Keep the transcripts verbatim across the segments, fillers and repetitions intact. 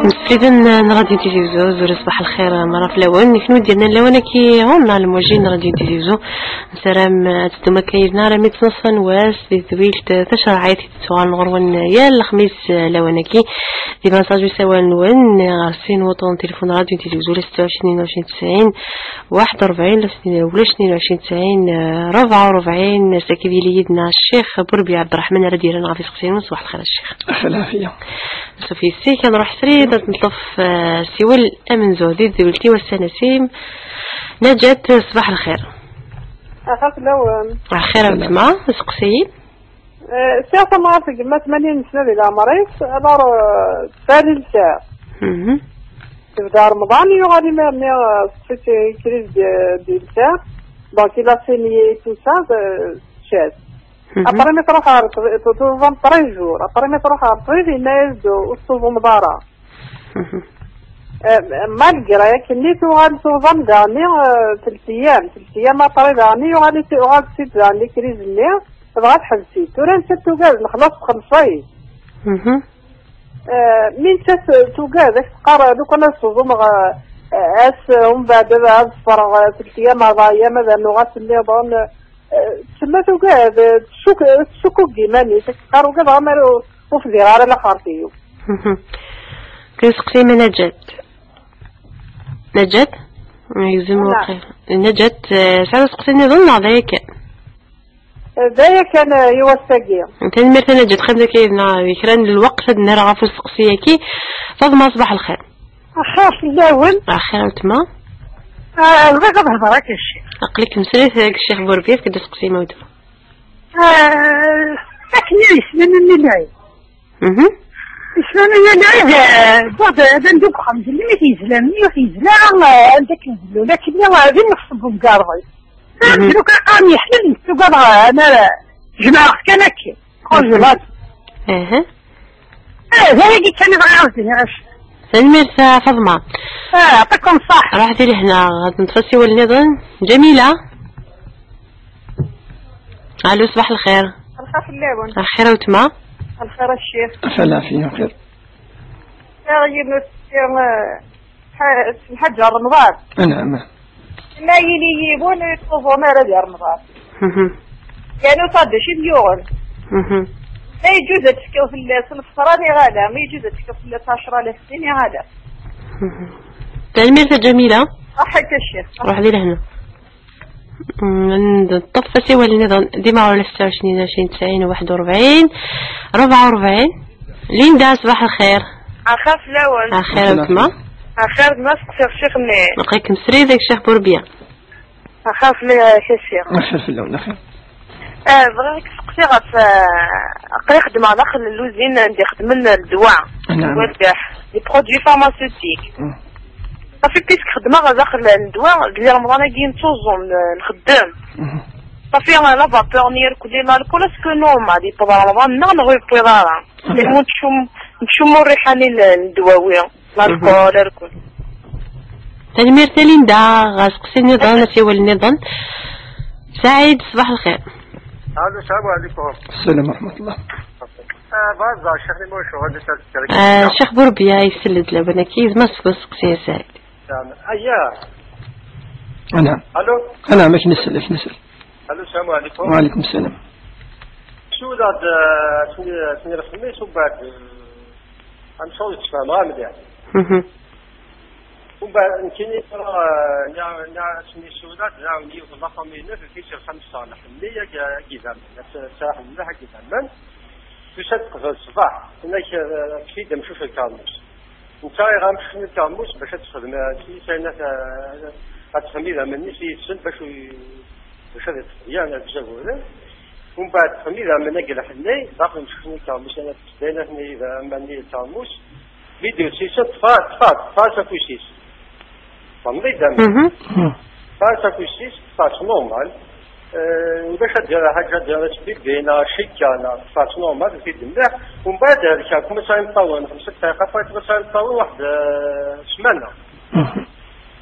Meslidan n Radio Tizi Uzzu, zuri ṣbaḥ lxir, mara fell-awen. Nekni d-yernan lawan-agi huna lmujin n Radio Tizi Uzzu. Nessaram ad teddum akka yid-neɣ armi d tnaṣfa n wass di tedwilt tacerɛit i d-tuɣalen ɣur-wen yal lexmis, eh, lawan-agi. Di message usawal-nwen, eh, ɣer sin wuṭṭun n tilifun Radio Tizi Uzzu, ula ستة وعشرين اثنين وعشرين تسعين واحد وأربعين, ula ستة وعشرين اثنين وعشرين تسعين ربعة وأربعين. Ass-agi ad yili yid-neɣ Ccix Burbi Ɛebderreḥman ara d-yerren ɣef iseqsiyen-nwen. Ṣbaḥ lxir a Ccix. Ṣṣuf yes-k, ad nruḥ srid ad neṭṭef, eh, siwel amenzu di tedwilt-iw ass-a, Nasim. Najat, ṣbaḥ lxir. Axir fell-awen. Axir a weltma, seqsi-yi. Eh, sɛiɣ tamɣart n yemma tmanyin sna di leɛmer-is, alors, eh, tfali lsar. Mhm. Tebda Remḍan, yuɣal imir-nni, eh, teṭṭef-itt kriz di, di lsar. Donc, il a saigné et tout ça, eh, tecɛel. Mhm. Après, mi truḥ ɣer ṭbi-, tu-, tuẓam treize jours. Après, mi truḥ ɣer ṭbib, yenna-yas-d ur tettuẓumeḍ ara. Mhm. Eh, malgré akken i tuɣal tuḍen daɣni, eh, telt ayyam, telt ayyam après daɣni yuɣal-itt, uɣal-tt-id daɣni kriz-nni, dɣa teḥbes-it. Tura nettat tugad, nexlaṣ txelleṣ-it. Mhm. Eh, mi nettat tugad, ad k-teqqar, lukan ad ssuẓumeɣ, eh, ass, eh, umbeɛd ad, ad ffreɣ, eh, telt ayyam, ṛebɛa ayyam, ad rnuɣ ass nniḍen, eh, tella tugad, eh, tessuk-, tessukuk deg iman-is, ad k-teqqar ugadeɣ amar ur, ur fdiɣ ara laxert-iw. Mhm. Kan seqsi ma Najat. Najat? Yegzem Naɛam. Waqil. Najat, eh, tesɛiḍ aseqsi nniḍen neɣ d aya kan? Eh, d aya kan, eh, i wass-agi. Tanemmirt a Najat, xedmet akka yid-neɣ di kra n lweqt ad d-nerr ɣef useqsi-agi. Faḍma, ṣbaḥ lxir. Axir fell-awen. Axir a weltma. Ah, bɣiɣ ad hedreɣ akka ccix. Aql-ik mesrit deg Ccix Burbi, efk-d aseqsi ma weltma. Ah, akken i yeslan-nni lɛid. Mhm. Isem-nni n lɛid, eh, wwiɣ-d, eh, d andu deg uxxam, d lmit yezlan, mi ur yezla, eh, anda akken zlu, lakin, eh, d imexseb umgarḍ-is. Mhm. Zlu kan qqaren yeḥlel, tugadeɣ, eh, ana jemɛeɣ-t kan akka. Congelat. Aha. Eh, d ayagi kan i bɣiɣ ad d-iniɣ ass. Tanemmirt a Faḍma. Ah, yɛṭikum ṣṣeḥḥa. Ruḥ di lehna, ad neṭṭef asiwel nniḍen. Jamila. Allo, ṣbaḥ lxir. Lxir fell-awen. Lxir a weltma. Lxir a ccix. Ɣef lɛafya, xir. Sɛiɣ yiwen useqsi, eh, ḥa-, Lḥaǧa Remḍan. Anɛam. Ma yili yiwen ur yettẓum ara di Remḍan. Mhm. Yeɛni ur d acu i d-yuɣen. Mhm. Ma yeǧǧuz ad tefkeḍ fell-as lfeṭra neɣ ala, ma yeǧǧuz ad tefkeḍ fell-as ɛecra ala snin neɣ ala. Mhm. Tanemmirt a Jamila. Ṣaḥḥa-k a ccix. Ruḥ di lehna. Mm, neṭṭef asiwel nniḍen, dima ɣer ula ستة وعشرين اثنين وعشرين تسعين واحد وأربعين ربعة وأربعين. Linda, ṣbaḥ lxir. Axir fell-awen. Axir a weltma. Axir, d ma seqsiɣ ccix-nni. Aql-ikem srid deg Ccix Burbiya. Axir fell-ak a ccix. Axir fell-awen, axir. Ah, bɣiɣ ad k-seqsiɣ ɣef, ah, aql-i xeddmeɣ daxel n luzin anda i xeddmen ddwa. Naɛam. Ddwa lbiḥ, les produits pharmaceutiques. Mm. Safi, puisque xeddmeɣ daxel n ddwa, di Remḍan-agi nettuẓum, n-, nxeddem. Mhm. Safi, la vapeur-nni irkelli, l'alcool, est-ce que normal, yewweḍ Remḍan neɣ, neɣ ur yewwiḍ ara? Mhm. Temu nettcum-, nettcummu rriḥa-nni n, n ddwawi, l'alcool, mhm, irkelli. Tanemmirt a Linda, ɣer seqsi nniḍen, asiwel nniḍen. Saɛid, ṣbaḥ lxir. Allo, salam ɛlikum. Salam wa rahmatullah. Ah, baza, Ccix Limuc, ɣadi tazkar. Ah, Ccix Burbiya, yessel-d lawan-agi, d ma s-, seqsi a Saɛid. Aya. Anɛam. Allo? Anɛam, ak-nessel, ak-nessel. Allo, salam ɛlikum. Wa ɛlikum salam. Sula-d, eh, sni, sni lxemmis, u baɛd, eh, am sawd tfehmeɣ mliḥ. Mhm. U baɛd, nekkini, eh, niɣ, niɣ sni sula-d, niɣ yiwet n la famille-nni, fi sir xemsa, lḥemmi, ag, ag idammen. Ad t-, ad t-, mliḥ ag idammen. Tusa-d teqbel ṣṣbeḥ, tenna-k, eh, kfi-d amcuc lkermus. Netta iɣer amcuc n lkermus bac ad texdem, eh, s-, s-, ad, eh, ad texdem idammen-is yid-sen bac u-, bac ad iṭṭef yan ad zaguren. Umbeɛd txemmi d aman agi lḥenni, daxel n txemmi d termus, ana tfeddan atni d aman n termus. Mi d-yusi ṭṭfa, ṭṭfa, ṭṭfa s afus-is. Txemmi d aman. Mhm. Ṭṭfa s afus-is, ṭṭfa-tt normal. Eh, ulac ad d-yerr ḥaǧa, ad d-yerr asbibi neɣ cikka, neɣ ṭṭfa-tt normal, ur t-id-mliḥ. Umbeɛd helkeɣ, kumaṣ imeṭṭawen, xemsa dqayeq, après kumaṣ imeṭṭawen, waḥed, eh, ssmana. Mhm.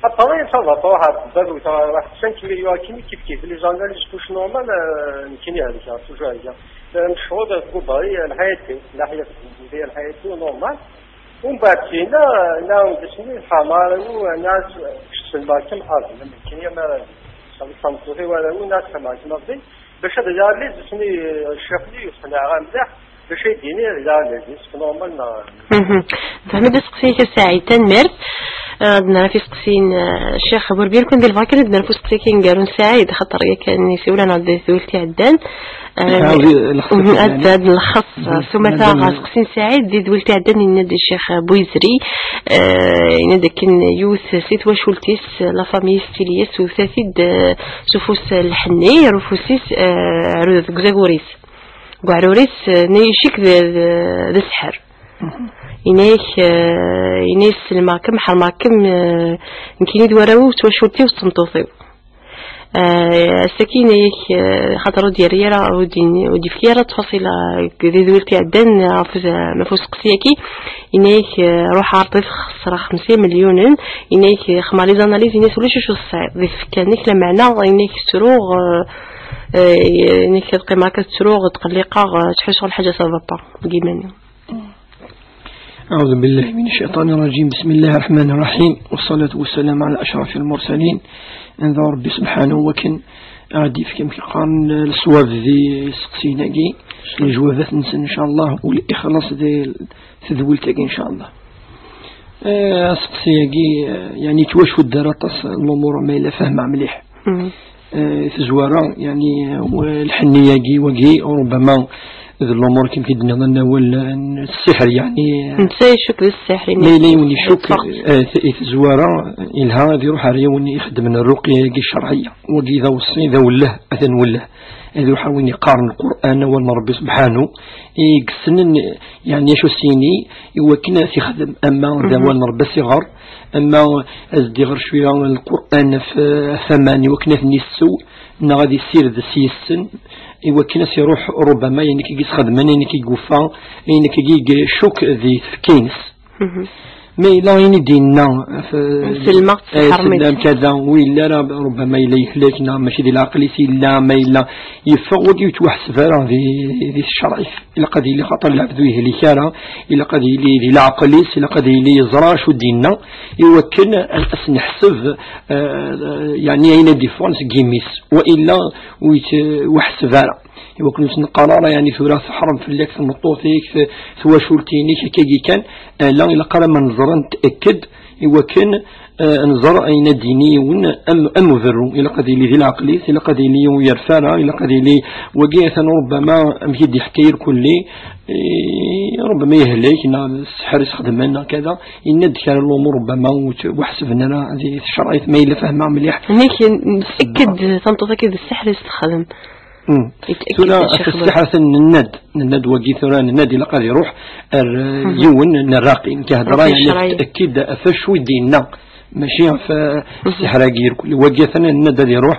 Après, ça va pas, waḥed, waḥed cinq millions akken, kif kif, les analyses couche normal, euh, nekkini helkeɣ, toujours helkeɣ. Euh, mecɣul deg ubari, lḥayat-iw, lḥayat-iw, lḥayat-iw normal. Umbeɛd tina, nɛawed asmi lḥaṛma, nɛas, selma kem arden, nekkini ama, tameṭṭut-iw ara win, nɛas selma kem arden. Bac ad yali, asmi, ccix-nni yefneɣ mliḥ, bac ay d-yini, yali, c'est normal, neɣ? Mhm. Fehmi-d aseqsi-ik a Saɛid, tanemmirt. Eh, ad nara fi iseqsiyen, eh, Ccix Burbir, kun di lbakan ad nara fi useqsi kan gar n Saɛid, xaṭer yakan isiwel-aneɣ-d di tdwilt iɛeddan. Eh, Nḥawl ad, nlexṣ, mhm, ad, yani. Ad nlexṣ, mhm, s umata ɣer useqsi n Saɛid, di tdwilt iɛeddan yenna-d Ccix Buyzri, eh, yenna-d akken yiwet si twacult-is, la famille Stilias, tewta-t-id, eh, s ufus lḥenni, ar ufus-is, eh, ar deg uzagur-is. Deg uɛrur-is, eh, ne icik d, d, d ssḥer. Mhm. Yenna-yak, eh, yenna-yas selmeɣ-kem, ḥermeɣ-kem, eh, nekkini d warraw-iw, d twacult-iw, d tmeṭṭut-iw. Eh, ass-agi yenna-yak, eh, xaṭer ur d-yerri ara, ur d-, ur d-yefki ara ttfaṣila deg tedwilt iɛeddan ɣef, ɣef useqsi-agi, yenna-yak, eh, ruḥ ar ṭṭif xesreɣ xemsa milyunen, yenna-yak, eh, xemmeɣ les analyses, yenna-yak ulac acu tesɛiḍ di tfekka-nnek, lameɛna yenna-yak ttruɣ, eh, eh, yenna-yak ad qqimeɣ akka ttruɣ, tqelliqeɣ, eh, ttḥussuɣ lḥaǧa ça va pas deg iman-iw. أعوذ بالله من الشيطان الرجيم. بسم الله الرحمن الرحيم. والصلاة والسلام على أشرف المرسلين. Anida Ṛebbi subḥanahu wa kan a ɣ-d-yefk amek qqaren leswab di seqsiyen-agi, lejwabat-nsen, in ca Allah, u lixlaṣ di tedwilt-agi, in ca Allah. Eh, aseqsi-agi, eh, yani, yettwacudd ar aṭas n lumuṛ, ma yella fehmeɣ mliḥ. Mhm. Eh, tezwara, yani, w-, lḥenni-agi, wagi, rubbama d lumuṛ, kim k-id-nniḍen, awal n ssiḥr, yani, netta icukk d ssiḥr, ma yella yiwen icukk, eh, t-, i tezwara, ilha ad iruḥ ar yiwen ixeddmen rruqya-agi ccerɛiyya. Wagi d aweṣṣi, d awelleh, atan welleh. Ad iruḥ ar win yeqqaren Lqur'an, awal n Ṛebbi subḥanu, i yessnen, yani, acu s-yini, i wakken ad t-ixdem. Ama d, mhm, awal n Ṛebbi a s-iɣer, ama ad s-d-iɣer cwiya Lqur'an ɣef, ɣef waman, i wakken ad ten-issew, neɣ ad issired s yes-sen, i wakken ad s-iruḥ, rubbama, ayen akka i yesxedmen, ayen akka i yufa, ayen akka i icukk di tfekka-ines. Mhm. Ma yella ayen i d-yenna, f-, selmeɣ-tt, eh, tḥermit. Sellam kada, ur yelli ara, rubbama yella yehlek, neɣ mačči di leɛqel-is yella, ma yella yeffeɣ, wagi ur yettwaḥseb ara di, di tcerɛit. Ilaq ad yili, xaṭer lɛebd ur yehlik ara, ilaq ad yili di leɛqel-is, ilaq ad yili yeẓra acu d-yenna, i wakken ad as-neḥseb, eh, yani ayen ad d-iffɣen seg yimi-s, wa illa ur yettwaḥseb ara. I wakken ur s-neqqar ara, yani, tura teḥrem fell-ak tmeṭṭut-ik, t-, twacult-inek, akkagi kan. Ala, ilaq ara ma neẓra, net'akked, i wakken, eh, nẓer ayen ad d-yini yiwen am, am uberru. Ilaq ad yili di leɛqel-is, ilaq ad yili ur yerfi ara, ilaq ad yili wagi atan rubbama amek i d-iḥka irkulli, eh, rubbama yehlek, neɣ ssḥer i s-xedmen, neɣ kada, yenna-d kra n lumuṛ rubbama ur tt-, ur ḥesben ara di tcerɛit, ma yella fehmeɣ mliḥ. Nekk n-, net'akked tameṭṭut-agi d ssḥer i s-texdem. Mm. Tura, ɣef ssiḥr atan nenna-d, nenna-d wagi tura, nenna-d ilaq ad iruḥ ar, mhm, yiwen n rraqi. Nekk hedreɣ, rraqi, yani, ccerɛi. Net'akked ɣef acu i d-yenna, mačči ɣef, mhm, ssiḥr-agi irkul. Wagi atan nenna-d ad iruḥ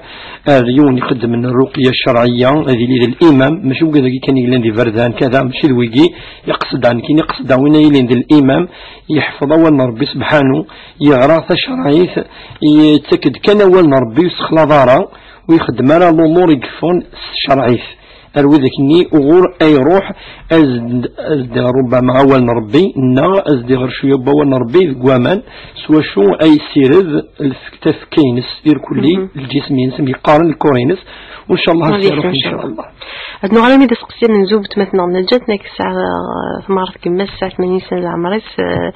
ar yiwen ixeddmen rruqya ccerɛiyya, ad yili d limam, mačči wigad-agi kan yellan d iberdan, kada, mačči d wigi i qesdeɣ nekkini, qesdeɣ win ay yilin d limam, yeḥfeḍ awal n Ṛebbi subḥanu, yeɣra tacerɛit, yettak-d kan awal n Ṛebbi, ur yessexlaḍ ara, ur ixeddem ara lumuṛ i yeffɣen s tcerɛit. Ar widak-nni uɣur ay iruḥ, as-d, as-d rubbama awal n Ṛebbi, neɣ as-d-iɣer cwiya n wawal n Ṛebbi deg waman, s wacu ay yessired lfek-, tafekka-ines irkulli, mhm, lǧism-ines, mi yeqqaren lkor-ines, u ncallah ad s-iruḥ, ncallah. Ad nuɣal armi d aseqsi amenzu n weltma-tneɣ Naǧat, nekk tesɛa, eh, tamɣart n yemma-s, tesɛa tmanyin sna n leɛmer-is, eh,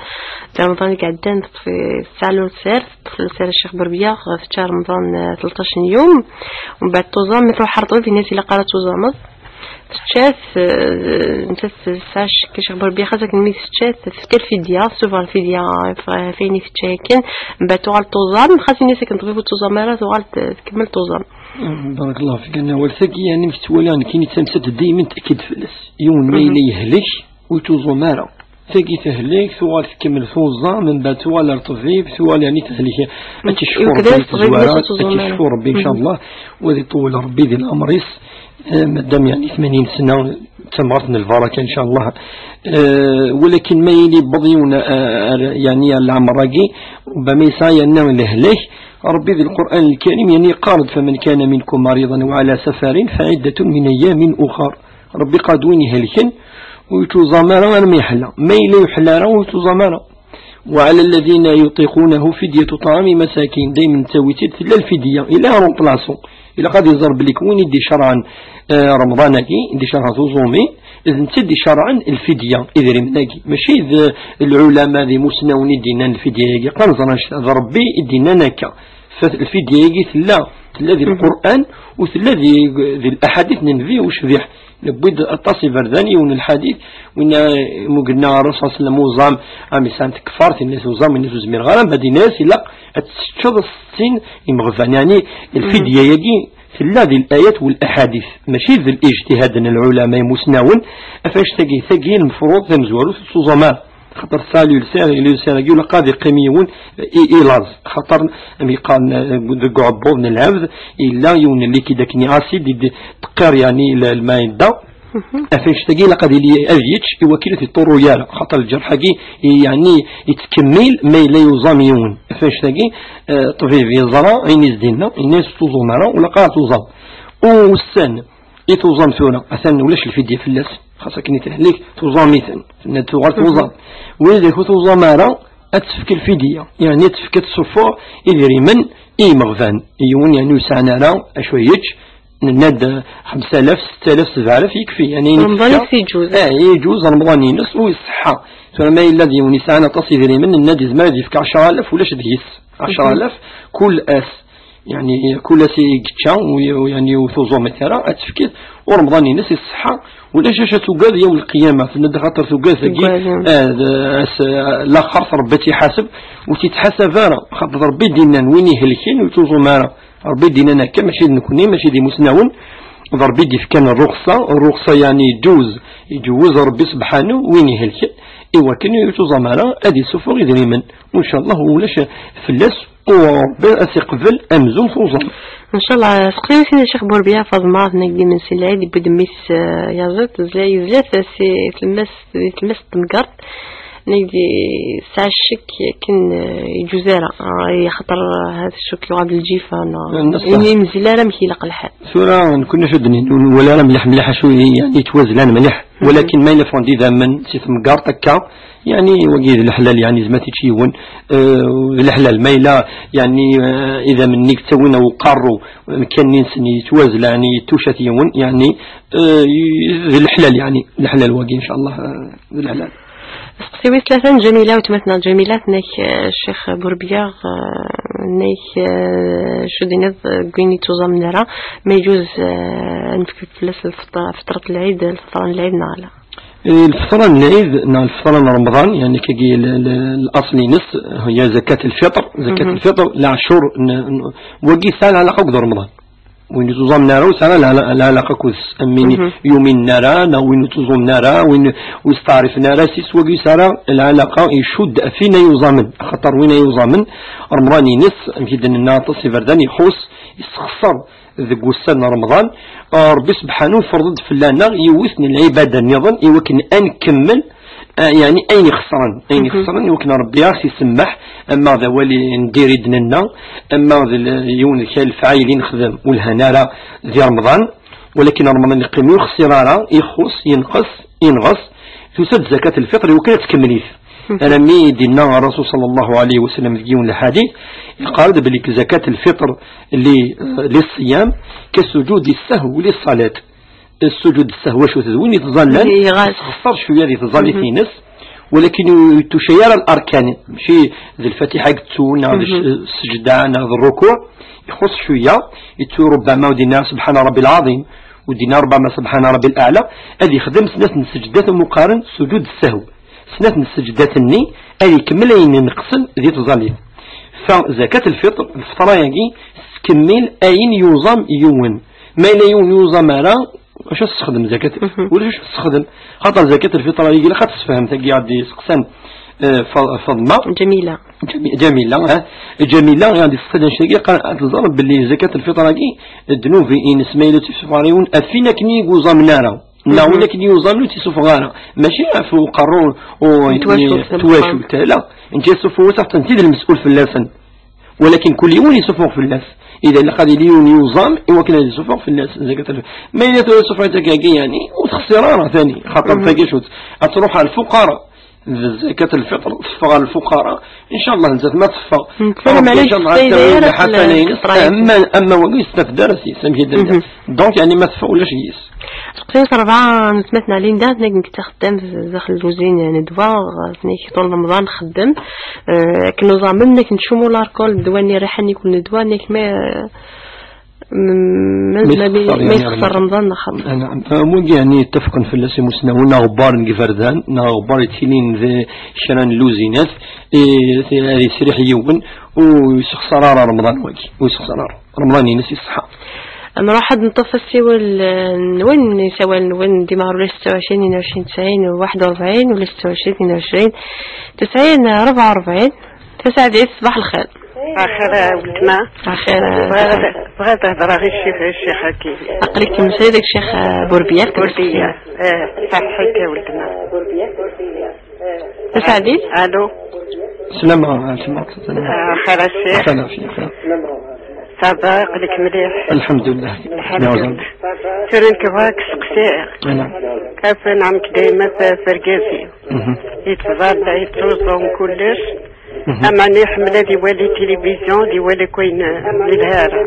di Remḍan i iɛeddan, teṭṭef, tesɛa l'ulcère, teṭṭef l'ulcère Ccix Burbiya, tečča Remḍan, eh, tleṭṭac n yum, u mbeɛd tuẓam, mi tṛuḥ ɣer ṭṭbib, yenna-as ilaq ara tuẓameḍ. Tečča-t, eh, nettat tesɛa ccek Ccix Burbiya, xas akken mi tečča-t, tefka lfidya, tessufeɣ lfidya ɣef, ɣef wayen i tečča yakan, mbeɛd tuɣal tuẓam, xas ini-as akken ṭṭbib ur tuẓam ara, tuɣal t-, tkemmel tuẓam. Barakallahu fik. Ana awal tagi, yani, mi tettwali nekkini d tamsalt daymen ttɛekkid fell-as. Yiwen ma yella yehlek, ur yettuẓum ara. Tagi tehlek, tuɣal tkemmel tuẓam, mbeɛd tuɣal ar ṭṭbib, tuɣal, yani, tehlek. Ad tecfu Rebbi, ad tecfu Rebbi, inchallah, u ad iṭewwel Rebbi di leɛmer-is. Eh, madam, yani, tmanyin sna, d tamɣart n lbaraka, inchallah. Eh, walakin ma yili yewweḍ yiwen, eh, ar, yani, ar leɛmer-agi, rubbama yesɛa, yani, lehlak, Rebbi di Lqur'an Lkarim, yani, yeqqar-d: "فمن كان منكم مريضا أو على سفر فعدة من أيام أخر." Rebbi yeqqar-d win ihelken, ur yettuẓam ara armi yeḥla. Ma yella yeḥla ara, ur yettuẓam ara. "وعلى الذين يطيقونه فدية طعام مساكين." Daymen ttawit-id tella lfidya, ila remplaçant. Ilaq ad iẓer belli win i d-icerɛen, eh, Remḍan-agi, i d-icerɛen tuẓumin, d netta i d-icerɛen lfidya, idrimen-agi. Mačči d, eh, lɛulama d imusnawen i d-yennan lfidya-agi. Qqaren ẓran, d Rebbi i d-yennan akka. Fa-, lfidya-agi tella, tella di Lqur'an, u tella di, di laḥadit n Nnbi ucbiḥ. Newwi-d aṭas iberdan, yiwen n lḥadit, winna, muggren-aɣ Ṛṛusul ṣalla Llahu ɛalayhi wa sallam uẓam, am yesɛan tkeffart, yenna-as uẓam, yenna-as ur zmireɣ ara, mbeɛd yenna-as ilaq ad teččeḍ settin imeɣban. Yani, lfidya-agi tella di layat u laḥadit, mačči d lijtihad n lɛulama imusnawen, af annect-agi, tagi, lmefruḍ tamezwarut ur tettuẓam ara. Xaṭer tesɛa l'ulcère, l'ulcère-agi ilaq ad iqqim yiwen i, i laẓ. Xaṭer, am yeqqaren, eh, deg uɛebbuḍ n lɛebd, yella yiwen n likid akken acide, i d-, teqqir, yani, l-, lmayda. Af annect-agi ilaq ad yili ad yečč i wakken ur t-iṭurru ara. Xaṭer lǧerḥ-agi, i, yani, yettkemmil ma yella yuẓam yiwen. Af annect-agi, eh, ṭṭbib yeẓra ayen i s-d-yenna, yenna-as ur tuẓum ara, ur ilaq ara tuẓam. U ussan i tuẓam tura, atan ulac lfidya fell-as, xas akken i tehlek, tuẓam-iten, tenna-d tuɣal tuẓam. Win deg ur tuẓam ara, ad tefk lfidya, yani ad tefk, ad tessufeɣ idrimen i yimeɣban. Yiwen, yani, ur yesɛan ara acu yečč, nenna-d xemsa alaf, setta alaf, sebɛa alaf, yekfi, yani, ayen Remḍan tefka, i s-iǧuz. Eh, iǧuz Remḍan-ines u iṣeḥḥa. Tura ma yella d yiwen yesɛan aṭas idrimen, nenna-d yezmer ad yefk ɛecra alaf, ulac deg-s. Ɛecra alaf kul ass. Yani, kul ass i yečča, u, u, yani, ur tuẓumit ara, ad tefkiḍ, u Remḍan-ines iṣeḥḥa, ulac acu ad tugad yawm lqiyama, tenna-d xaṭer tugad tagi, Tugad, ya. Eh, d, as, laxert Rebbi ad tt-iḥaseb, ur tt-ittḥasab ara, xaṭer Rebbi d-innan, win ihelken ur yettuẓum ara. Rebbi d-innan akka, mačči d nekni, mačči d imusnawen, d Rebbi i d-ifkan rruxsa, rruxsa, yani, iǧuz, iǧuz Rebbi sebḥanu, win ihelken, i wakken ur yettuẓam ara, ad isuffeɣ idrimen. Incallah ulac fell-as, u Rebbi ad s-iqbel amzun tuẓam. Incallah, seqsi-as i Ccix Burbiya Faḍma, tenna-k d imensi lɛid, yewwi-d mmi-s, eh, yaẓ-it, tezla-, yezla-t si tlemmast, di tlemmast n temgerḍt, tenna-k d, tesɛa ccek akken, eh, yeǧuz ara, ah, axaṭer, eh, hada ccek yuɣal d lǧifa, neɣ Nneṣṣaḥ. Imi yemzil ara amek ilaq lḥal. Tura, nekkni acu d-nini, ur nwala ara mliḥ mliḥ acu i, yani, yettwazlan mliḥ. Walakin ma yella ffɣen-d idammen si temgerḍt akka, yani, wagi d leḥlal, yani, zma tič yiwen, eh, d leḥlal. Ma yella, yani, eh, idammen-nni ttawin uqerru, amkan-nni-nsen yettwazla, yani, yettucat yiwen, yani, eh, d leḥlal, yani, leḥlal wagi, incallah, eh, d leḥlal. Seqsi wis tlata n Ǧamila, weltma-tneɣ Ǧamila, tenna-k, eh, Ccix Burbiya, eh, tenna-k, eh, acu d-tiniḍ, eh, deg win yettuẓamen ara, ma yeǧuz, eh, ad nefk fell-as lfeṭ-, fetrat n lɛid, lfeṭra n lɛid neɣ ala? Eh, lfeṭra n lɛid neɣ lfeṭra n Remḍan, yani, kagi l-, l-, laṣel-ines, hiya zakat lfiṭr, zakat lfiṭr, leɛcur n, n, wagi yesɛa lɛalaqa akked Remḍan. Win ur tuẓamen ara, ur sɛan la, la, lɛalaqa akked-s. Am win ur yuminen ara, neɣ win ur tuẓumen ara, win ur yesteɛrifen ara, s wagi ur yesɛi ara lɛalaqa, icudd ɣef win ay yuẓamen. Axaṭer win ay yuẓamen, Remḍan-ines, amek i d-nenna aṭas iberdan, ixuṣ, yessexṣer deg wussan n Remḍan. Rebbi sebḥanu yefreḍ-d fell-aneɣ yiwet n lɛibada nniḍen i wakken ad nkemmel Ah, yani, ayen ixeṣren, ayen ixeṣren, i wakken Rebbi ad aɣ-t-isemmeḥ, ama d awal i n diri d-nenna, ama d l-, yiwen deg lefɛayel i nexdem ur lhan ara di Remḍan, walakin Remḍan yeqqim ur yexṣir ara, ixuṣ, yenqes, yenɣes, tusa-d zakat lfiṭr i wakken ad tkemmel-it. Armi d-inna Ṛṛasul ṣalla Llahu ɛalayhi wa sallam deg yiwen n lḥadit, yeqqar-d belli zakat lfiṭr li, li ṣṣiyam, كسجود السهو للصلاة. Ssuǧud ssahw, acu d win yettẓallan, yesxeṣṣer cwiya di tẓallit-ines, walakin ur yettucay ara larkan, mačči d lfatiḥa i yettu, neɣ d sseǧda, neɣ d rrukuɛ, ixuṣ cwiya, yettu rubbama ur d-yenna Subḥana Ṛebbi lɛaḍim, ur d-yenna rubbama Subḥana Ṛebbi laɛla, ad yexdem snat n sseǧdat umi qqaren ssuǧud ssahw. Snat n sseǧdat-nni ad ikemmel ayen ineqsen di tẓallit. Fa zakat lfiṭr, lfeṭra-agi, Kemmil ayen yuẓam yiwen. Ma yella yiwen yuẓam ara, acu ad tessexdem zakat? Mhm. Ulac acu ad tessexdem. Xaṭer zakat lfitra-agi ilaq ad tessefhem tagi i ɣ-d-yesteqsan, eh, Fa-, Faḍma. Jamila. Jami-, Jamila, eh. Jamila i ɣ-d-yesteqsan anect-agi, qa-, ad teẓreḍ belli zakat lfitra-agi, ddnub-ines ma yella ur tt-yessufeɣ ara yiwen, af win akken i yuẓamen ara. Neɣ Mhm. win akken yuẓamen ur tt-yessufeɣ ara. Mačči ɣef uqerru u-, N twacult, n twacult, la. N tt-yessufeɣ, atan d lmesul fell-asen. Walakin kul yiwen yessufeɣ fell-as. Ida ilaq ad yili yiwen yuẓam i wakken ad yessufeɣ fell-as zakat lfitr. Ma yella tura yessufeɣ-itt akka, yani, ur texsir ara tani, xaṭer Mhm. tagi cut. Ad truḥ ɣer lfuqara d zakat lfitr, teffeɣ ɣer lfuqara, incallah, nettat ma teffeɣ, Nettat Rebbi, ma incallah, ad tawi lḥasana-ines, ama, ama wagi yestafed ara s-, s-, amek i d-nniɣ. Mhm. Donc, yani, ma teffeɣ ulac yis. Teqsimt rebɛa n tmetna Linda, tnegg nekk d taxeddamt daxel luzin n ddwa, tnegg ṭul Remḍan nxeddem, eh, akken uẓamen, nekk neččumu larkul, ddwa-nni riḥen ikul n ddwa, nekk ma, ma, ma, ma yessexṣer, ma yani, yessexṣer Remḍan. Remḍan, neɣ xaṭer. Ana, am wagi, yani, ttafqen fell-as imusnawen, aɣebbar n yiberdan, neɣ aɣebbar yettilin d kra n luzinat, i, i, ad yesriḥ yiwen, ur yessexṣer ara Remḍan wagi, ur yessexṣer ara. Remḍan-ines iṣeḥḥa. Nruḥ ad neṭṭef assiwel, eh, nwen, isawal nwen, dima ɣer ula setta u ɛecrin, tnin u ɛecrin, tesɛin u waḥed u rebɛin, ula setta u ɛecrin, tnin u ɛecrin, tesɛin, rebɛa u rebɛin. Tasaɛdit, ṣṣbaḥ lxir. Axir a weltma. Axir, eh, bɣiɣ ad, bɣiɣ ad hedreɣ i ccix, i ccix-agi. Aql-ikem srid, ccix, eh, Burbiya. Burbiya, eh, ṣaḥḥit a weltma. Tasaɛdit? Alo. Slam, ah, slam. Ah, xir a ccix. Xir a ccix. Ça va, aql-ik mliḥ? Alḥemdulillah. Alḥemdulillah. Tura nekk bɣiɣ ad k-sseqsiɣ. Ana. Af, nɛemmek dayma f-, f argaz-iw. Mhm. Yettẓalla, yettuẓum kullec. Mhm. Ama iḥemmel ad iwali tilivizyon, ad iwali akk ayen, eh, yelha ara.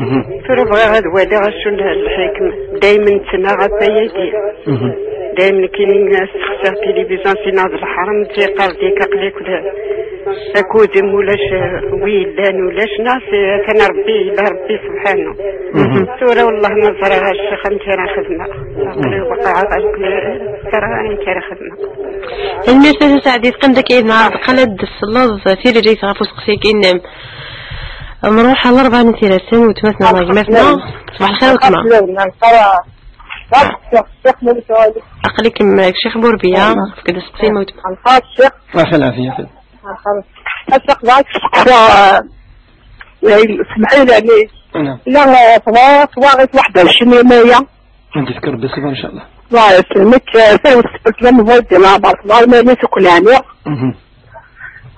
Mhm. Tura bɣiɣ ad waliɣ acu n lḥikma. Daymen ttnaɣ ɣef wayagi. Mhm. Daymen kini sexsiɣ tilivizyon, sinaɣ d leḥram, yeqqar-d yak aql-ik d akud-im, ulac, eh, wi yellan ulac, neɣ s-, atan Rebbi, yella Rebbi subḥanu. Mhm. Tura wellah ma ẓriɣ a ccix amek ara xedmeɣ. Aql-i waqeɛeɣ, aql-i ẓriɣ amek ara xedmeɣ. Tanemmirt a Tasaɛdit, qqim daki yid-neɣ, ad qqal ad d-tesleḍ tiririt ɣef useqsi-agi-nnem. Nruḥ ɣer Larebɛa n At Yiraten, weltma-tneɣ neɣ gma-tneɣ. Ṣbaḥ lxir a weltma. Aql-ikem, eh, Ccix Burbiya, fk-d aseqsi ma weltma. Axir, axir, axir. Ass-a qbal tseqsa, eh, semḥi lɛali. Naam. La, eh, twa-, twaɣit waḥed u ɛecrin yemaya. Ad d-yefk Rebbi ṣṣber, incallah. Wa, yesselmek, eh, tawet tfek la nvudd, la bark, la iman-is akk lɛali. Mhm.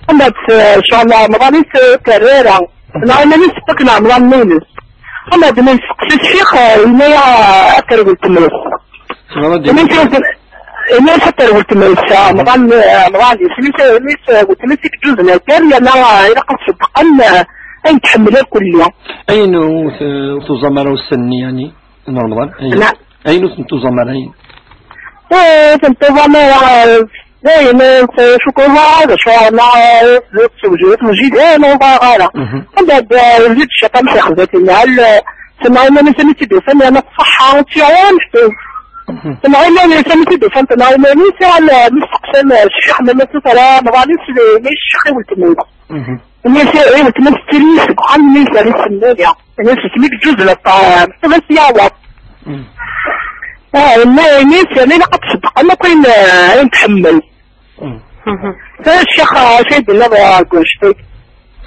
Ama d, eh, incallah, Remḍan-is, eh, terrara. Mhm. La iman-is tfek la Remḍan-ines. Ama d ma yesteqsi ccix, eh, yenna-yaɣ, eh, ad terwel tmes. Tebɣa ad d- Ini-as, ini-as ad terwel tmes, ah, Remḍan, eh, Remḍan-is. Ini-as, ini-as, eh, weltma-s i yeǧǧuzen akal, yerna, ah, ilaq ad ṣeddqen, eh, ayen tḥemmel akk-nni. Ayen ur t-, ur tuẓam ara ussan-nni, yani, n Remḍan? Ayen, naam. Ayen ur ten-tuẓam ara, ayen? Eh, ur ten-tuẓam ara, eh, dayen, eh, cukuma, d acu, ma, eh, tewjid, tewjid, eh, ma ur ẓriɣ ara. Mhm. Anda d, eh, yewjid cciṭan s ixzatin, hal, eh, Tenɣa iman-is amek i d-ufan, yerna ṣṣeḥḥa ur tt-yuɣ ara meḥsub. Mhm. Tenɣa iman-is amek i d-ufan, tenɣa iman-is, yerna mi steqsan, eh, ccix, ma ma tufa ara Remḍan-is, eh, ma ccix i weltma-s. Mhm. Ini-as, eh, weltma-s tettili seg uxxam, ini-as, ar isemmali. Ini-as, isem-ik ǧuz n ṭṭɛam. Ad as-yaweḍ. Mhm. Ah, ini-as, yerna ilaq ad tṣeddqem akk ayen, eh, ayen tḥemmel. Mm. Mhm. Ccix, acu i d-tenniḍ, eh, deg wannect-agi?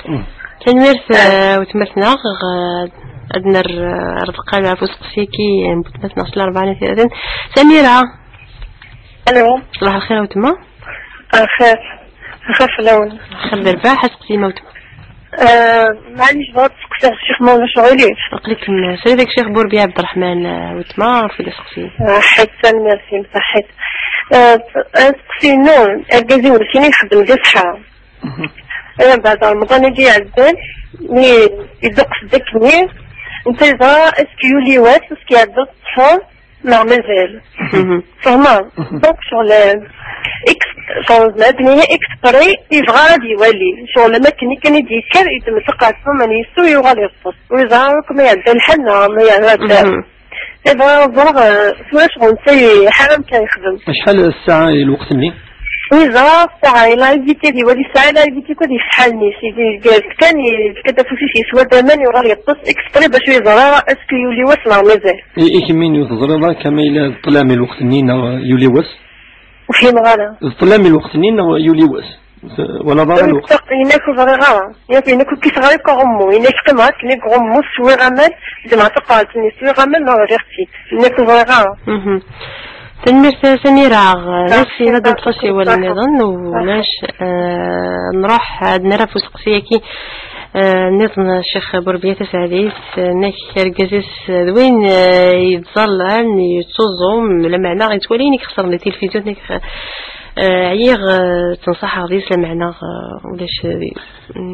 Mm. Tanemmirt, eh, weltma-tneɣ, eh, ad nerr, eh, ar deqqal ɣef useqsi-agi n weltma-tneɣ s Larebɛa n At Yiraten. Samira. Alo. Ṣbaḥ lxir a weltma. Axir. Axir fell-awen. Axir d rrbeḥ, aseqsi ma weltma. Eh, maɛlic, bɣiɣ ad seqsiɣ ccix ma ulac aɣilif. Aql-ikem srid, ccix Burbiya Ɛebderreḥman, eh, weltma, ɣef wid aseqsi. Eh, ḥitt, tanemmirt-im, ṣaḥḥit. Eh, aseqsi-inu, argaz-iw nekkini ixeddem di ṣṣeḥra. Mhm. Eh, mbeɛd Remḍan-agi iɛeddan, mi iduqqes-d akkenni, netta yeẓra est-ce que yuli wass, est-ce que iɛedda ṣṣḥur, neɣ mazal? Mhm. Tfehmeḍ? Mhm. Donc, ccɣel, eh, ex-, ccɣel, ma ad nini exprès, yebɣa ad iwali. Ccɣel am akken i kan i d-yekker, yeddem-d lqaṭu, ma n yessu, yuɣal yeṭṭes. Ur yeẓra ara akk ma iɛedda lḥal neɣ ma iɛedda. Mhm. Yebɣa ad ẓreɣ, eh, tura ccɣel netta iḥar amek ara yexdem. Acḥal ssaɛa i lweqt-nni? Wi ẓra ssaɛa, il a évité ad iwali ssaɛa, il a évité ad yefḥalni. Sidi kan yefka-d afus-is, yeswa-d aman, yuɣal yeṭṭes exprès bac ur yeẓra est-ce que yuli wass neɣ mazal. I, i kemmi ur teẓriḍ ara kama yella d ṭṭlam i lweqt-nni neɣ yuli wass? Ur fhimeɣ ara. D ṭṭlam i lweqt-nni neɣ yuli wass? Wala ḍara lweqt. Yenna-k ur ẓriɣ ara. Yenna-k ur k-ẓriɣ ara deg uɣummu. Yenna-k qqimeɣ akken deg uɣummu, swiɣ aman, ǧemɛeɣ taqerɛet-nni, swiɣ aman, neɣ rriɣ-tt-id. Yenna-k ur ẓriɣ ara. Mhm. Tanemmirt a Samira, merci ad d-neṭṭes awal nniḍen, ulac, eh, nruḥ ad nara ɣef useqsi-agi, eh, nniḍen, Ccix Burbiya Taseɛdit, eh, nnak argaz-is, eh, d win, eh, yettẓallan, yettuẓum, lameɛna yettwali ayen i ixesren di tilifizyu, nnak, eh, ɛyiɣ, eh, ttneṣaḥeɣ deg-s, lameɛna, eh, ulac, eh,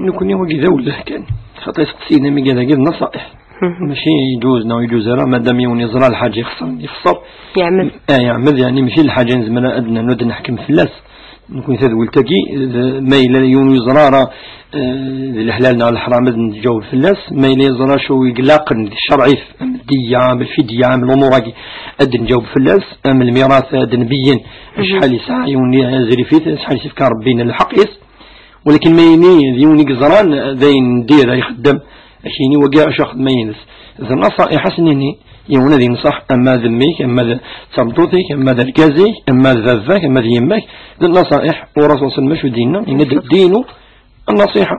nekkni wagi d awelleh kan, xaṭer iseqsiyen am igad-agi d nnaṣaḥ. Mhm. Mačči iǧuz neɣ iǧuz ara, madam yiwen yeẓra lḥaǧa ixṣer, ixṣer. Yeɛmed. Ah, yeɛmed, yeɛni mačči lḥaǧa nezmer ad nernu ad neḥkem fell-as. Nekkni tadwilt-agi, d, ma yella yiwen ur yeẓra ara, eh, d leḥlal neɣ leḥram ad nǧaweb fell-as, ma yella yeẓra acu i ilaqen di ccerɛ-it, am ddiyya, am lfidya, am lumuṛ-agi, ad nǧaweb fell-as, am lmirat ad nbeyyen acḥal yesɛa yiwen azrif-it, acḥal yessefk ad Rebbi n lḥeqq-is. Walakin ma yini d yiwen i yeẓran, d ayen n diri ixeddem, ad k-yini wagi acu axeddem-ines. D nnaṣaḥ i ḥasen-ini, yiwen ad yenṣaḥ ama d mmi-k, ama d tameṭṭut-ik, ama d argaz-ik, ama d baba-k, ama d yemma-k, d nnaṣaḥ. Ur Rasul sallam acu d-yenna, yenna-d: "الدين النصيحة.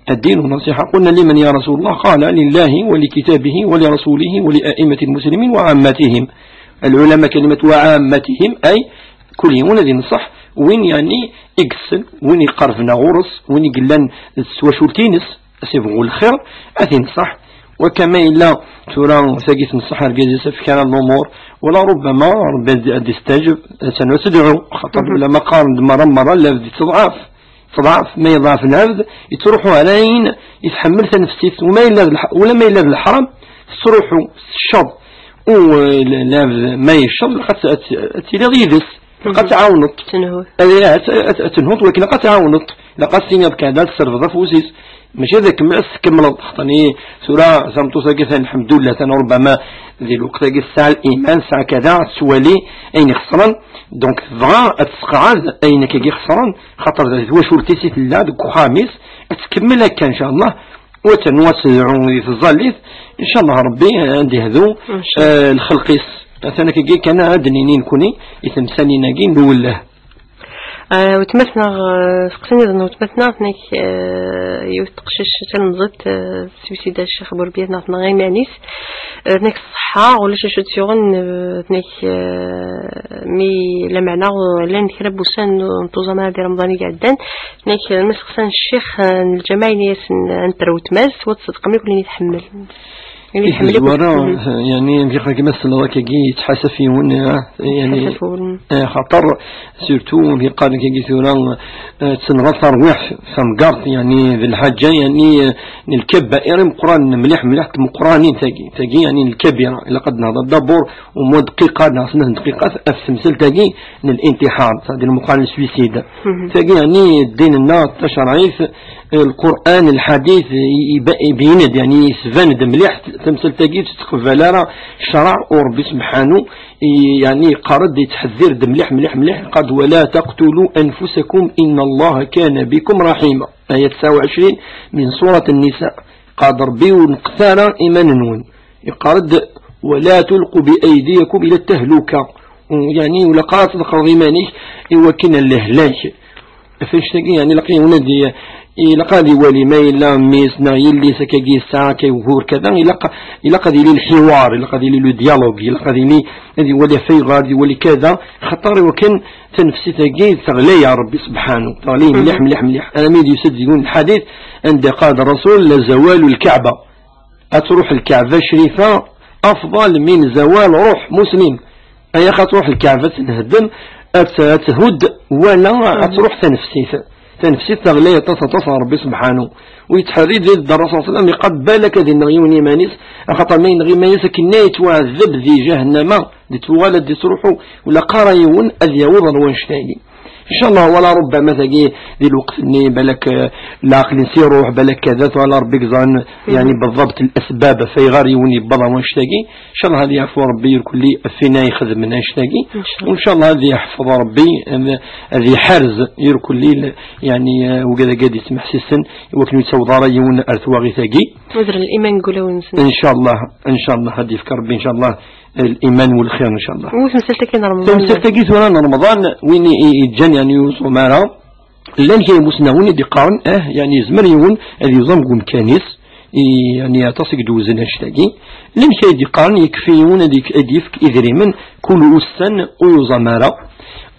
الدين النصيحة." قلنا: "لمن يا رسول الله؟" قال: "لله ولكتابه ولرسوله ولأئمة المسلمين وعامتهم." العلماء كلمة وعامتهم، أي كل yiwen ad yenṣeḥ win, yeɛni, i yessen, win iqerben ɣur-s, win i yellan s twacult-ines, ad s-ibɣu lxir, ad t-inṣeḥ. Wakka ma yella tura tagi tenṣeḥ argaz-is ɣef kra n lumuṛ, wala rubbama Rebbi ad, ad d-istaǧeb, ad tanu ad tedɛu, xaṭer lɛulama qqaren-d merra merra lɛebd yettḍɛaf. Teḍɛef, ma yeḍɛef lɛebd, yettruḥu ɣer ayen i tḥemmel tanefsit, wala ma yella d lḥ-, wala ma yella d leḥram, tettruḥu, tecceḍ, u, eh, l-, lɛebd ma yecceḍ, ilaq ad t-, ad t-, ad tiliḍ yid-s, ilaq ad tɛawneḍ. Tenhut. Ad, ad, ad, ad tenhut, wakken ilaq ad tɛawneḍ, ilaq ad tiniḍ kan, ad tserbeḍ afus-is, mačči ad tkemmel, ad tkemmleḍ, xaṭer tura tameṭṭut-agi, atan, lḥemdullah, atan rubbama di lweqt-agi tesɛa liman, tesɛa kada, ad tettwali ayen ixesren, donc tebɣa ad tesqeɛd ayen akkagi ixesren, xaṭer d twacult-is i tella deg uxxam-is, ad tkemmel akka, ncallah, u ad ternu ad tedɛu di tẓallit, ncallah Rebbi ad d-ihdu, eh, lxelq-is. Atan akkagi kan ad d-nini nekni i temsalin-agi n uwelleh. Eh, weltma-tneɣ, eh, seqsi-nniḍen n weltma-tneɣ, tenna-k, eh, yiwet teqcict talemẓit, eh, teswisida Ccix Burbiya, tenna-k tenɣa iman-is, eh, tenna-k ṣṣeḥḥa, ulac acu tt-yuɣen, eh, tenna-k, eh, mi lameɛna llan kra n wussan n tuẓaman di Remḍan i iɛeddan, tenna-k, eh, ma seqsan ccix, eh, n lǧameɛ, ini-asen, eh, ad nter weltma-s, wa tṣeddqem akk ayen i tḥemmel. Ayen i tḥemmel akk. Tezwara, eh, yeɛni, mxiq ma selleḍ akkagi, yettḥasaf yiwen, eh, yeɛni, yettḥasaf yiwen. Eh, xaṭer, surtout, mi qqaren akkagi tura, eh, tenɣa tarwiḥt, tamgerḍt, yeɛni, d lḥaǧa, yeɛni, eh, n lkabair imeqqranen, mliḥ, mliḥ, tmeqqranin tagi, tagi, yeɛni, n lkabira. Ilaq ad nehḍer d'abord, au moins dqiqa, neɣ snat n dqiqat, ɣef temsalt-agi n الانتحار, c'est-à-dire meqqar n suicide. Mhm. Tagi, yeɛni, ddin-nneɣ tacerɛit, Lqur'an, lḥadit, iba-, ibeyyen-d, yeɛni, yesban-d mliḥ tamsalt-agi, ur tettqebbal ara ccṛeɛ u Rebbi subḥanu, i-, yeɛni, yeqqar-d, yettḥeddir-d mliḥ, mliḥ, mliḥ, qal-d: "ولا تقتلوا أنفسكم إن الله كان بكم رحيما." Aya tesɛa u ɛecrin min surat Nnisa. Qal-d Rebbi: "Ur neqqet ara iman-nwen." Yeqqar-d: "ولا تلقوا بأيديكم إلى التهلكة." Yeɛni, ur ilaq ara ad tḍeqqreḍ iman-ik i wakken lehlak. Ɣef annect-agi, yeɛni, ilaq yiwen ad i-, ilaq ad iwali ma yella mmi-s neɣ yelli-s akkagi yesɛa akka ugur kada, ilaq, ilaq ad yili lḥiwar, ilaq ad yili le dialogue, ilaq ad yili, ad iwali ɣef ayɣer, ad iwali kada, xaṭer iwakken tanefsit-agi teɣli ɣer Rebbi subḥanu, teɣli mliḥ, mliḥ, mliḥ. Armi d yusa-d yiwen lḥadit anda qal Rasul: "لزوال الكعبة." Ad truḥ Lkaɛba Crifa afḍal min zawal ruḥ muslim. Ay ax ad truḥ Lkaɛba ad tenheddem, ad t-, ad thudd, wala ad truḥ tanefsit. Tanefsit teɣli aṭas, aṭas ɣer Rebbi subḥanu. U yettḥerri di Dda Rasul sallam, iqal balak ad ineɣ yiwen iman-is, axaṭer ma ineɣ iman-is akken ay yettwaɛdeb di ǧahennama, Di tuɣal ad d-isruḥu, wala qqara yiwen ad yaweḍ ar wanect-agi. Inchallah, wala rubbama tagi di lweqt-nni, balak, eh, lɛaqel-is iruḥ, balak kada, tuɣal Rebbi yeẓran, yani, beḍḍabt l-asbab, ɣef ayɣer yiwen yewweḍ ar wanect-agi. Inchallah ad yeɛfu Rebbi irkelli ɣef win ixedmen annect-agi. Inchallah. Inchallah ad yeḥfeḍ Rebbi, ad, ad iḥerz irkelli, yani, eh, wigad-agi ad yesmeḥsisen, i wakken ur yettaweḍ ara yiwen ar twaɣit-agi. Udren liman deg wulawen-nsen. Inchallah, inchallah ad yefk Rebbi, inchallah, liman u lxir, inchallah. U tamsalt-agi n Remḍan? Tamsalt-agi tura n Remḍan, win i, i, iǧǧan, yani, ur yuẓum ara. Llan kra n imusnawen i d-iqqaren, ah, yani, yezmer yiwen ad yuẓam deg umkan-is, i, yani, aṭas i yedwezzen annect-agi. Llan kra i d-iqqaren yekfi yiwen ad yek-, ad yefk idrimen kul ussan ur yuẓam ara.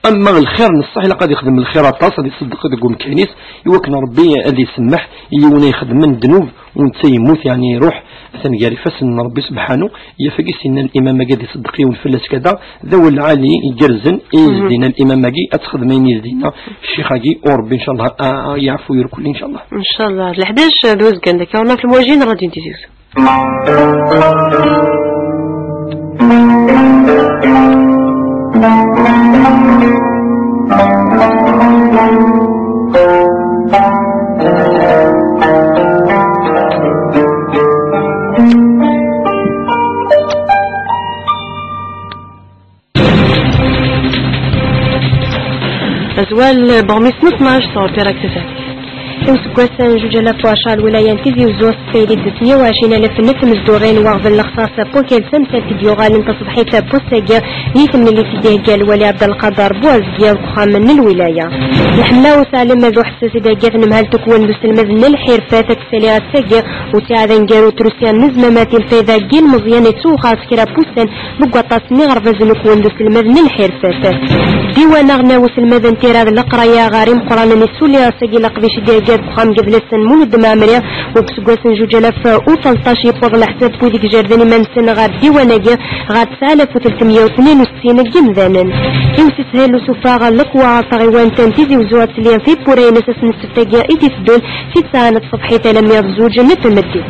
Ama lxir n ṣṣeḥ, ilaq ad yexdem lxir aṭas, ad iṣeddeq deg umkan-is, i wakken Rebbi ad isemmeḥ i yiwen ay ixedmen ddnub, u netta yemmut, yani, iruḥ, atan gar ifassen n Rebbi subḥanu. Yaf-agi s-yenna limam-agi ad iṣeddeq yiwen fell-as kada, d awal lɛali igerrzen i s-d-yenna limam-agi, ad texdem ayen i s-d-yenna ccix-agi, u Rebbi, inchallah, a, a yeɛfu irkelli, inchallah. Inchallah. Leḥdac d uzgan daki, ɣur-neɣ f lemwaji n Radio Tizi Uzzu. Azwel, Bomis n tnac, sɣur Tiraktitat. I useggas n zuǧ alaf u ɛecṛa, lwilaya n Tizi Uzzu tessayed-d tmenya u ɛecrin alaf n tmezduɣin, waɣbel lexṣaṣ n wakkal tamsalt i d-yuɣalen taṣebḥit n wass-agi, di temlilit i d-ihegga lwali Ɛebdelqader Buɛzeggi deg uxxam n lwilaya. Lḥemla u sseɛlem d uḥesses i d-ihegga tnemhalt ukwel n uselmed n lḥirfat, ad tsali ass-agi u ttiɛad aneggaru n trusya n uzmam, lfayda n yilmeẓyen yettwexxer s kra n wussan deg waṭas n yiɣerbazen ukwel d uselmed n lḥirfat. Ddiwan aɣelnaw uselmed n tira d leqraya ɣer imeqqranen, isulli ass-agi leqdic i d-ihegga deg uxxam n yidles n Mulud Mɛemmri, u deg useggas n zuǧ alaf u tleṭṭac yewweḍ leḥsab n wid ijerrden iman-nsen ɣer ddiwan-agi ɣer tesɛa alaf u tlatin u tnin n yimdanen. I usishel n usufeɣ n lekwaɣeḍ, taɣiwant n Tizi Uzzu ad tli tiwwura-ines ass n ssebt-agi i d-iteddun, si tesɛa n tṣebḥit alammi d zuǧ n tmeddit.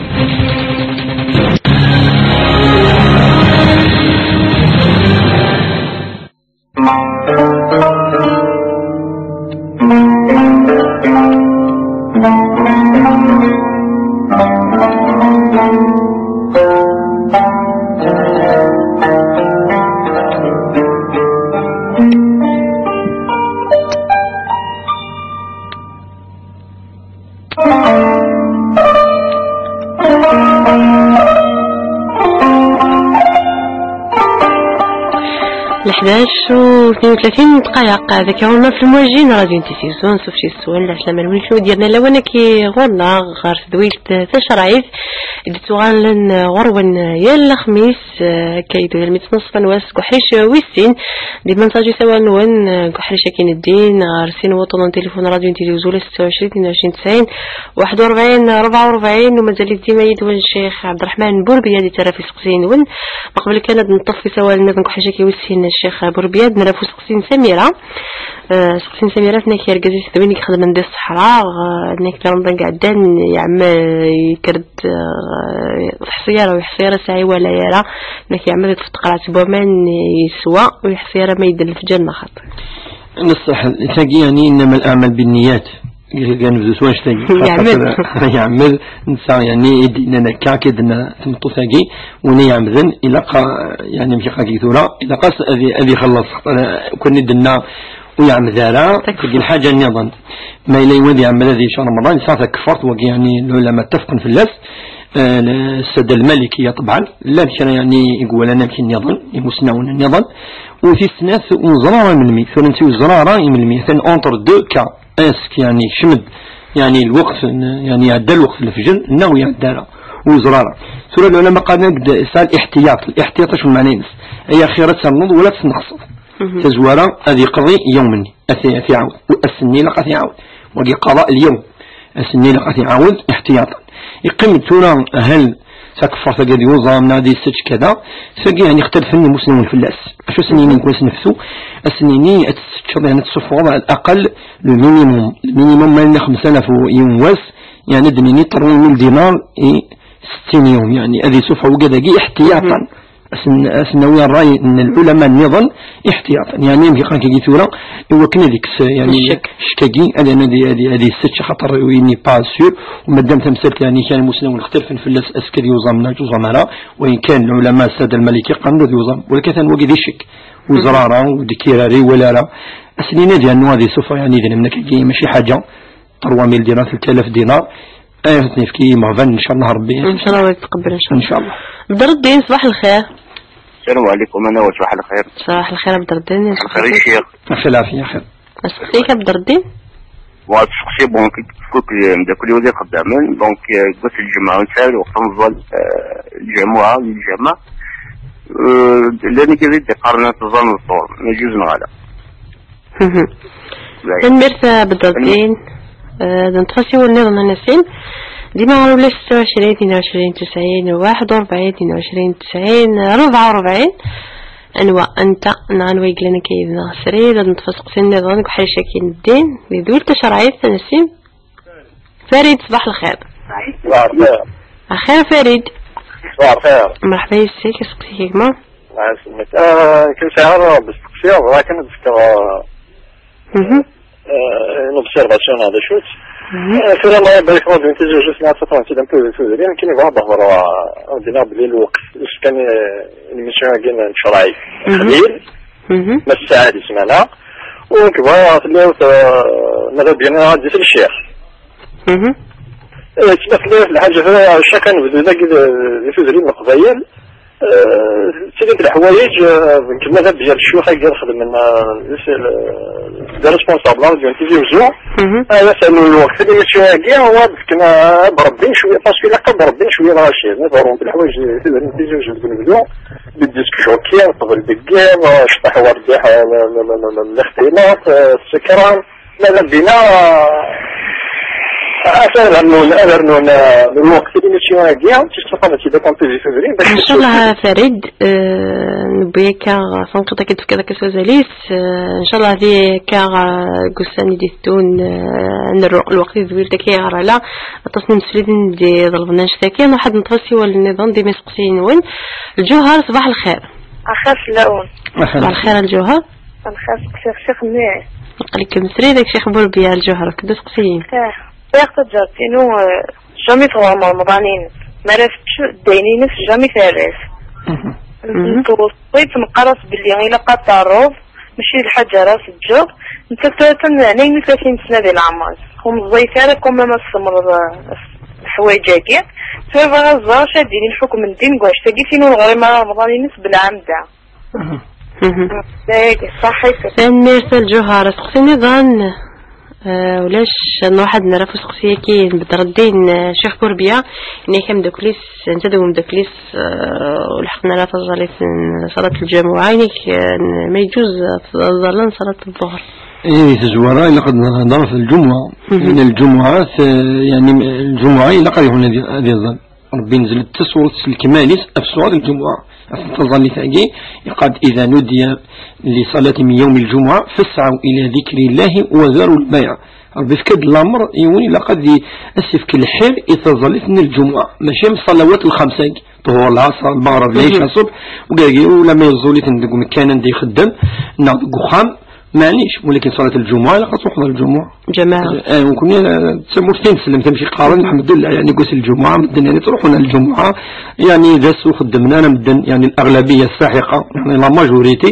Leḥdac u tnin u tlatin dqayeq, daki ɣur-neɣ f lemwaji n Radio Tizi Uzzu, ansuf s yiswan, lɛeslama-nwen, kra ur d-yerna lawan akka ɣur-neɣ ɣer tedwilt tacerɛit i d-ttuɣalen ɣur-wen yal lexmis, eh, akka i d-, almi ttneṣfa n wass deg uḥric wis sin. Di message isawal-nwen, eh, deg uḥric akin ddin ɣer sin wuṭuḍ n tilifun Radio Tizi Uzzu, setta u ɛecrin, tnin u ɛecrin, tesɛin, waḥed u rebɛin, rebɛa u rebɛin, u mazal-it dima yid-wen Ccix Ɛebderreḥman Burbiya di tara f iseqsiyen-nwen. Ma qbel kan ad neṭṭef isawal nniḍen deg uḥric akin wis sin, Ccix Burbiya, ad nraf useqsi n Samira. Eh, seqsi n Samira, tenna-k argaz-is d win i ixedmen di ṣṣeḥra, eh, tenna-k di Remḍan iɛeddan, yeɛmer yekker-d, eh, ur yeḥṣi ara, ur yeḥṣi ara ssaɛa, ur iwala ara, tenna-k yeɛmer yeṭṭef taqerɛet n waman yeswa, ur yeḥṣi ara ma yedden lefjer neɣ xaṭi. Neṣṣeḥ, tagi, yani, innama al-a'mal bin-niyyat. Gan bdu s wanect-agi. Yeɛmed. Yeɛmed, netta, yani, i d-yennan akka, akka i d-tenna tmeṭṭut-agi, win i iɛemden, ilaq, yani, mkiqagi tura, ilaq-as ad i-, ad ixelleṣ. Xaṭer, eh, kan i d-tenna ur yeɛmed ara, tagi lḥaǧa nniḍen. Ma yella yiwen ad yeɛmed ad yečč Remḍan, yesɛa takeffart, wagi, yani, lɛulama ttafqen fell-as, eh, s-, Ssada Lmalikiya, ṭebɛan, llan kra, yani, i iwalan amek nniḍen, imusnawen nniḍen, u tis snat, ur neẓra ara melmi, tura netta ur yeẓra ara i melmi, atan entre deux cas, est-ce que, yani, kcem-d, yani, lweqt, yani, iɛedda lweqt n lefjer, neɣ ur iɛedda ara, ur yeẓra ara. Tura lɛulama qqaren-d, yesɛa liḥtiyat, liḥtiyat acu lmeɛna-ines? Ay axir ad ternuḍ wala ad tneqseḍ. Mhm. Tazwara ad yeqḍi yawm-nni, ad t-, ad t-iɛawed. U ass-nni ilaq ad t-iɛawed. Wagi qada al-yawm. Ass-nni ilaq ad t-iɛawed iḥtiyaṭan. Iqqim tura hal takeffart-agi ad yuẓam neɣ ad yessečč kada. Tagi, yani, ixtalfen imusnawen fell-as. Acu ad sen-yini deg wass n nefsu? Ad sen-yini ad tesseččeḍ, yani, ad tessufɣeḍ al aqal le minimum. Le minimum ma yella xemsa alaf yiwen wass, yani, ad d-nini trois mille dinars i settin yawm. Yani, ad yessufeɣ wigad-agi iḥtiyaṭan. Mhm. Asen-, asen-nawi ṛṛay n lɛulama nniḍen, iḥtiyaṭ. Yeɛni, amek i qqaren kagi tura, i wakken ad ikkes, yeɛni, ccek. Ccek-agi, ad, ad, ad, ad yessečč, axaṭer il n'est pas sûr, u madam tamsalt, yeɛni, kan imusnawen xtalfen fell-as, est-ce que ad yuẓam neɣ ur yuẓam ara, wayen kan lɛulama, Ssad al-Maliki, qqaren-d ad yuẓam. Walakin atan wagi d ccek. Ur yeẓri ara, ur d-ikkir ara, ur iwala ara. Asen-nini ad yernu ad yessufeɣ, yeɛni, idrimen akkagi, mačči ḥaǧa. Trois mille dinars, tlata alaf dinar. Ay, ad ten-yefk i yimeɣban, ncallah Rebbi. Ncallah ad yetqebbel, ncallah. Ncallah. Bedreddin, ṣbaḥ lxir. Salam ɛlikum, anwa ṣbaḥ lxir? Ṣbaḥ lxir a Bedreddin, ṣbaḥ lxir. Lxir a Ccix. Lxir, lɛafiya, xir. Aseqsi-k a Bedreddin? Wa, aseqsi, bon, kif, kif, mdakkel-iw d ixeddamen, donc, euh, deg wass n lǧemɛa, nesɛa lweqt ad nẓall, euh, lǧamuɛa, di lǧameɛ. Euh, llan igad i d-iqqaren ad tẓall ẓẓur, ma yejuz neɣ ala. Mhm. Tanemmirt a Bedreddin. Eh, d neṭṭef asiwel nniḍen a Nassim. Dima ɣer ulac ستة وعشرين اثنين وعشرين تسعين واحد وأربعين اثنين وعشرين تسعين أربعة وأربعين. Anwa anta neɣ anwa yellan akka yid-neɣ srid, ad neṭṭef aseqsi nniḍen deg uḥric-agi n ddin, di tedwilt tacerɛit a Nassim. Farid, ṣbaḥ lxir. Ṣbaḥ lxir. Axir a Farid. Ṣbaḥ lxir. Merḥba yes-k, aseqsi-k a gma. Mɛa semmit. Ah, kan sɛiɣ ara besteqsiɣ, bɣiɣ kan ad d-fkeɣ, ah, Mhm. Ah, une observation neɣ d acu-tt. Mhm. Ah, tura ma yebɣa kma d tizi ujus neɣ tafrant-id am tudrin, kan yebɣa ad d-hedreɣ, ah, ad d-iniɣ belli lweqt, yessefk kan, eh, l'émission-agi n ccṛeɛ Mhm. Xlil, Mhm. ma ssaɛa di ssmana, u nekk bɣiɣ telliḍ, ah, ma d abyen ad d-isel ccix. Mhm. Eh, ttma telliḍ lḥaǧa tura, chaque année nebdu dagi d, di tudrin n Leqbayel, Eh, ttili-d leḥwayeǧ, eh, kemma d abya lecyux-agi ad xedmen, eh, s-, eh, d responsable n Tizi Uzzu. Mhm. Ad as-rnun lweqt, ad imissiw-agi, wa ad fken, eh, ad rebbin cwiya, parce que ilaq ad rebbin cwiya lɣaci, ad ḍerrunt leḥwayeǧ, eh, tudrin n Tizi Uzzu deg unebdu, di disque jockey, ṭṭbel deg yiḍ, eh, cṭeḥ werbiḥ, eh, l-, l-, l-, l-, lixtilaṭ, eh, ssekran. Ma d abbina, atan ad rnun, ad rnun, eh, lweqt i l'émission-agi, tisteqamet-id akk n Tizi Tudrin, bac Ncallah, Farid, eh, newwi akka, tanqiḍt akka d-tefkiḍ akka s wazal-is, eh, ncallah di akka, eh, deg ussan i d-iteddun, eh, ad nerru lweqt i tedwilt akka ɣer ala, aṭas n yimesliyen i d-iḍelben annect-agi, nruḥ ad neṭṭef asiwel nniḍen, dima iseqsiyen-nwen. Lǧuher, ṣbaḥ lxir. Axir fell-awen. Ṣbaḥ lxir a Lǧuher. Lxir, seqsiɣ Ccix-nni. Aql-ikem srid a Ccix Burbiya, Lǧuher, akked useqsiyen. Eh, sɛiɣ taǧart-inu, eh, jamais tɣur Remḍan-ines. Mi ara tečč ddaynin-ines, jamais terra-t. Mhm. Mhm. Tweṣṣi-tt, neqqar-as belli ilaq ad terruḍ, mačči d lḥaǧa ara teǧǧeḍ. Nettat tura atan ɛni tlatin sna di leɛmer. Ur meẓẓiyet ara, quand même, ad tsemreḍ, eh, leḥwayeǧ-agi. Tura bɣiɣ ad ẓreɣ acu ad d-yini lḥukm n ddin deg wanect-agi, tin ur neɣri ara Remḍan-ines belɛamda. Mhm. Dagi, ṣaḥit. Tanemmirt a Lǧuher. Aseqsi nniḍen, eh, ulac, nruḥ ad nerr ɣef useqsi-agi n Bedreddin, eh, Ccix Burbiya, inek ameddakel-is, netta d umeddakel-is, eh, ur lḥeqen ara taẓallit n ṣalat lǧamuɛa, inek, eh, n-, ma yeǧuz, eh, ẓallen ṣalat ḍḍuhr. Eh, di tezwara, ilaq ad nehder ɣef lǧumuɛa. Mhm. Llan lǧumuɛat, eh, yeɛni, lǧumuɛa ilaq ad yuɣal ad, ad iẓall. Rebbi nzlet-as surat s lekmal-is ɣef ṣṣurat n lǧumuɛa. Ɣef taẓallit-agi, iqal-d: إذا نودي للصلاة من يوم الجمعة فاسعوا إلى ذكر الله وذروا البيع. Rebbi yefka-d lamer i win ilaq ad i-, as-yefk lḥir i taẓallit n lǧumuɛa, mačči am ṣṣalawat lxemsa-agi, ṭuhur, lɛaṣer, lmeɣreb, lɛica, ṣṣubḥ, u gagi, ula ma yeẓẓul-iten deg umkan anda ixeddem, neɣ deg uxxam, Maɛlic, walakin ṣalat lǧumuɛa, ilaq ad truḥeḍ ɣer lǧumuɛa. Lǧamaɛa. Eh, nekkni, eh, d tamurt i neslem, amek i qqaren, lḥemdullah, yeɛni, deg wass n lǧumuɛa, medden, yeɛni, ttruḥun ɣer lǧumuɛa, yeɛni, d ass ur xeddmen ara medden, yeɛni, l'aɣlabiya ssaaḥiqa, yeɛni, la majorité,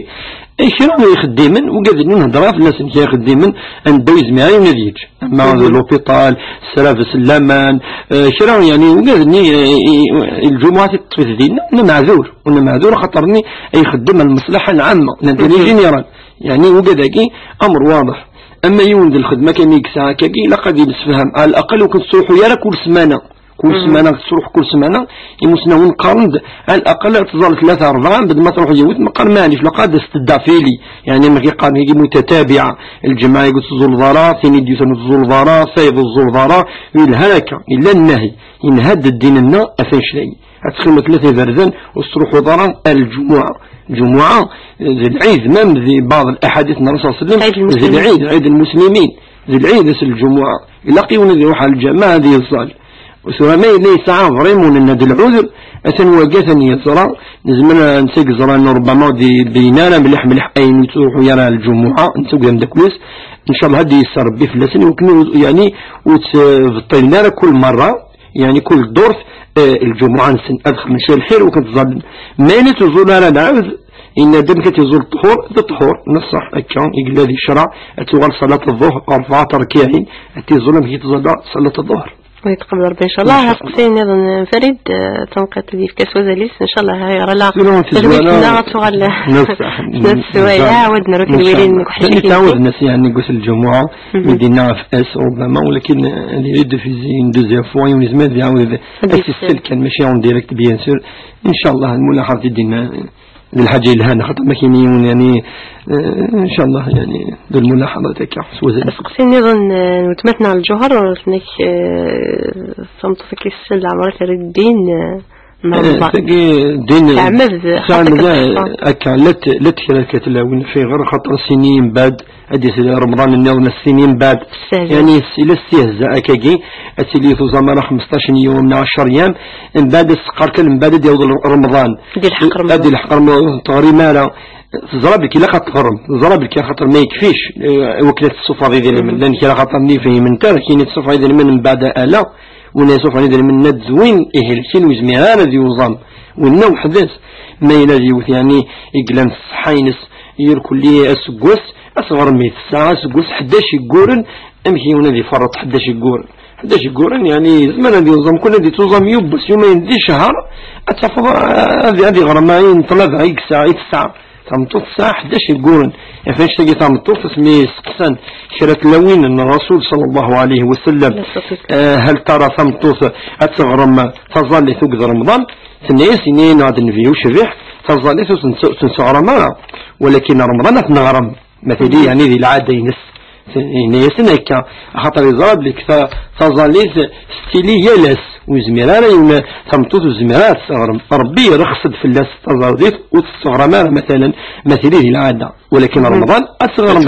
eh, kra n yixeddimen, ugaden ur nhedder ara fell-asen, kra n yixeddimen, anda ur yezmir ara yiwen ad yečč. Ama d l'hôpital, srabes n laman, eh, kra, yeɛni, ugaden, eh, eh, eh, lǧumuɛa teṭṭef-it dinna, ur neɛdur, ur neɛdur, axaṭer-nni ay ixeddem lmeṣlaḥa lɛamma, l'intérêt général. Yeɛni, ugad-agi, amr waḍeḥ. Ama yiwen d lxedma kan i yesɛa akkagi, ilaq ad yemsefham. Ɛal aqal ur k-tettruḥu ara kul ssmana. Kul ssmana, tettruḥ kul ssmana, imusnawen qqaren-d, ɛal aqal ad tẓall tlata rebɛa, bed ma truḥ yiwet, meqqar maɛlic, ilaq ad as-tedda fili. Yeɛni, amek i qqaren, yagi mutatabiɛa. Lǧemɛa-yagi ur teẓẓulleḍ ara, tin i d-yusan ur teẓẓulleḍ ara, tayeḍ ur teẓẓulleḍ ara, yelha akka, yella nnahi. Yenha-d ddin-nneɣ ɣef annect-agi. Ad teqqimeḍ tlata iberdan ur tettruḥuḍ ara ar lǧumuɛa. Lǧumuɛa, eh, d lɛid, même di baɛḍ laḥadit n Ṛṛasul ṣalla Llahu ɛalayhi wa sallam, ɛid lmuslimin. D lɛid, ɛid lmuslimin. D lɛid ass n lǧumuɛa. Ilaq yiwen ad iruḥ ar lǧameɛ ad yeẓẓal. Tura ma yella yesɛa vraiment nenna-d lɛudur, atan wagi atan yeẓra, nezmer netta yeẓra annu ṛebbama ur d-ibeyynen ara mliḥ mliḥ ayen ur yettruḥu ara ɣer lǧumuɛa, netta akked ameddakel-is, ncallah ad d-yesser Ṛebbi fell-asen, i wakken ur, yeɛni, ur ttbeṭṭilen ara kul merra, yeɛni kul ddurt, eh, lǧumuɛa-nsen, ad xedmen cwiya lxir, wakken ttẓallen. Ma yella ur ttẓallen ara lɛebd, yenna-d amek ad tt-iẓẓul ṭṭhur, d ṭṭhur, neṣṣeḥ akka i yella di ccreɛ, ad tuɣal ṣalat ḍḍuhr, ṛebɛa terkiɛin, ad tt-iẓẓul amek i ttẓalla ṣalat ḍḍuhr. Wa yetqabel Ṛebbi, ncallah. Ncallah. Aseqsi nniḍen, Farid, eh, tanqiṭ ad yefk s wazal-is, ncallah, ɣer ala. Sinon, tezwara tadwilt-nneɣ ad tuɣal. Neṣṣeḥ. Snat sswayeɛ, ad nerr i tenwirin deg uḥric-agi. Nɛawed-as, yeɛni, deg wass n lǧumuɛa, mi d-yenna ɣef ass, ṛebbama, walakin, eh, ad yili diffusé une deuxième fois, yiwen yezmer ad iɛawed ad yessel kan, mačči en direct, bien sûr. Ncallah, lmulaḥaḍa i d-yenna d lḥaǧa yelhan, xaṭer ma kien yiwen, yeɛni, eh, ncallah, yeɛni, d lmulaḥaḍa akka, s wazal. Aseqsi nniḍen, eh, n weltma-tneɣ Lǧuher, ur tenna-k, eh, tameṭṭut-agi tessen leɛmer ad terr ddin, eh, n Remḍan. Eh, tagi, ddin, teɛmed, teɛmed, xaṭer akka, la t-, la tekra tlawin fi ɣer, xaṭer sini mbeɛd, ad d-yas Remḍan nniḍen sini mbeɛd. Yeɛni, s-, ila stihza akkagi, ad tili tuẓam ara xmesṭac n yum neɣ ɛecṛa yam, mbeɛd ad s-teqqar kan mbeɛd ad yaweḍ Remḍan. Ad ilḥeq Remḍan. Ad ilḥeq Remḍan, ur teɣrim ara. Teẓra belki ilaq ad tɣrem, teẓra belki axaṭer ma yekfic, eh, i wakken ad tessufɣeḍ idrimen. Llan kra axaṭer nni fhimen-t ara, kini tessufɣeḍ idrimen mbeɛd ala, win yessufɣen idrimen ad d-win, ihi lkin ur yezmir ara ad yuẓam, winna weḥd-s. Ma yella d yiwet, yeɛni, i yellan s ṣṣeḥḥa-ines, irkelli aseggas, ad tɣrem i tesɛa, aseggas ḥdac igguren, amek yiwen ad iferreṭ ḥdac igguren? Ḥdac igguren, yeɛni, yezmer ad yuẓam, kul ad yettuẓam yiwwas yumayen di ccher, ad tafeḍ, eh, ad, ad iɣrem ayen ṭṭlaba i yesɛa, i tesɛa. Tameṭṭut tesɛa ḥdac igguren. Ɣef annect-agi tameṭṭut, asmi seqsan kra tlawin n Rasul sallallahu alayhi wa sallam, eh, hal tara tameṭṭut ad teɣrem taẓallit akked Remḍan? Tenna-yas, yenna-yaneɣ-d Nnbi ucbiḥ, taẓallit ur tent-, ur tent-teɣrem ara, walakin Remḍan ad t-neɣrem. Ma tili, yeɛni, di lɛada-ines. Yenna-yasen akka, axaṭer yeẓra belli ta-, taẓallit tettili yal ass, ur yezmir ara yiwen, tameṭṭut ur tezmir ara ad teɣrem. Ṛebbi irexs-d fell-as taẓallit, ur tetteɣrem ara, matalan, ma tili di lɛada. Walakin Remḍan, ad teɣrem.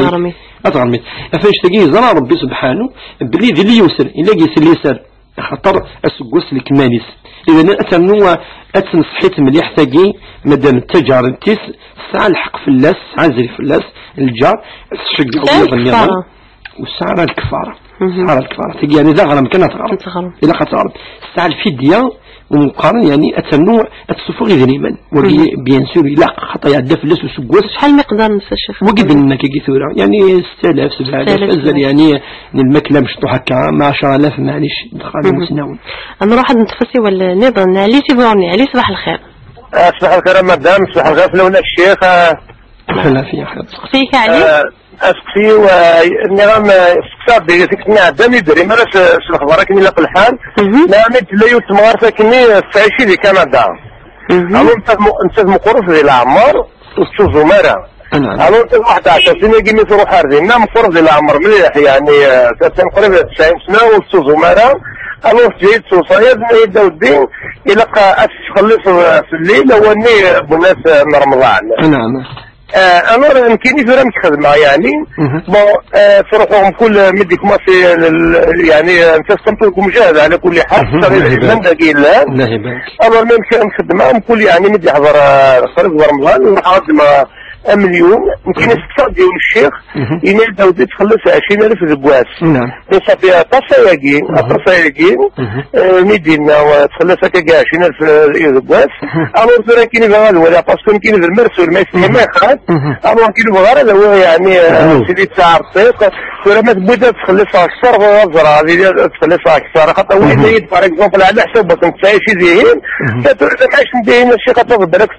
Ad teɣrem. Ɣef annect-agi yeẓra Ṛebbi subḥanu belli d liser, illa yis liser. Axaṭer aseggas lekmal-is. Idan, ad ternu, ad tenṣeḥ-it mliḥ tagi, madam d taǧarit-is, tesɛa lḥeqq fell-as, tesɛa azal fell-as, lǧar, ad tceggeɛ wiyaḍ nniḍen, ur tesɛa ara lkefara. Tesɛa ara lkefara. Tagi, yeɛni, d aɣrem kan ad teɣrem. Ad teɣrem. Ilaq ad teɣrem. Tesɛa lfidya, u meqqaren, yeɛni, ad ternu, ad tessuffeɣ idrimen. Wagi, bien sûr, ilaq, xaṭer iɛedda fell-as useggas. Acḥal miqdar-nnes, a Ccix? Wagi d-nenna kagi tura, yeɛni, setta alaf, sebɛa alaf, azal, yeɛni, n lmakla mecṭuḥ akka, ma ɛecra alaf, maɛlic, dexxan imusnawen. Ad nruḥ ad neṭṭef asiwel nniḍen. Ɛli Siburni. Ɛli, ṣbaḥ lxir. Ah, ṣbaḥ lxir a madam, ṣbaḥ lxir fell-awen a ccix. Ah, lɛafiya xir. Seqsi-k a Ɛli? Ah, aseqsi-w, ah, nniɣ-am, ah, seqsaɣ-d tikkelt-nni iɛeddan, ur d-terrim ara s, s lexbar akken ilaq lḥal. Nniɣ-am-d tella yiwet temɣart akkenni tettɛici di Kanada. Alors, nettat mu-, nettat meqqret di leɛmer, ur tettuẓum ara. Alors, nettat waḥed ɛecṛa snin-agi mi tṛuḥ ar dinna, meqqret di leɛmer mliḥ, yeɛni, eh, attan qrib tesɛin sna, ur tettuẓum ara. Alors, teǧǧa-yi-d tewṣayat, tenna-yi-d a weddi, ilaq ad tettxelliṣeḍ fell-i lawan-nni n wass n Remḍan. Eh, alors, nekkini tura amek xedmeɣ, yeɛni, bon, eh, ttruḥuɣ mkul mi d-yekmaṣi, yeɛni, eh, nettat d tameṭṭut deg umjahed, ɛla kulli ḥal, tettaɣ idrimen dagi yellan. Alors, mi amek, amek xedmeɣ, mkul, yeɛni, mi d-yeḥḍer, eh, qrib d Remḍan, ruḥeɣ ad ddmeɣ amelyun, nekkini seqsaɣ-d yiwen ccix, yenna-yi-d a weddi txelleṣ ɛecrin alef deg wass. Mais ça fait aṭas ayagi, aṭas ayagi, eh, mi d-yenna, eh, txelleṣ akka ɛecrin alef, eh, deg wass. Alors, tura nekkini bɣiɣ ad waliɣ, parce que nekkini d lmersul, ma yesɛi ma ixaq. Alors, nekkini bɣiɣ ara ad awiɣ, yeɛni, eh, sidi tesɛa ṛṛqiq. Tura ma tewwi-d ad txelliṣ akteṛ, bɣiɣ ad ẓreɣ, ad yili ad txelliṣ akteṛ. Xaṭer, wa yenna-yi-d, par exemple, ɛla ḥsab wakken tettɛici dihin, ta tura tamɛict n dihin, a ccix, ad taweḍ balak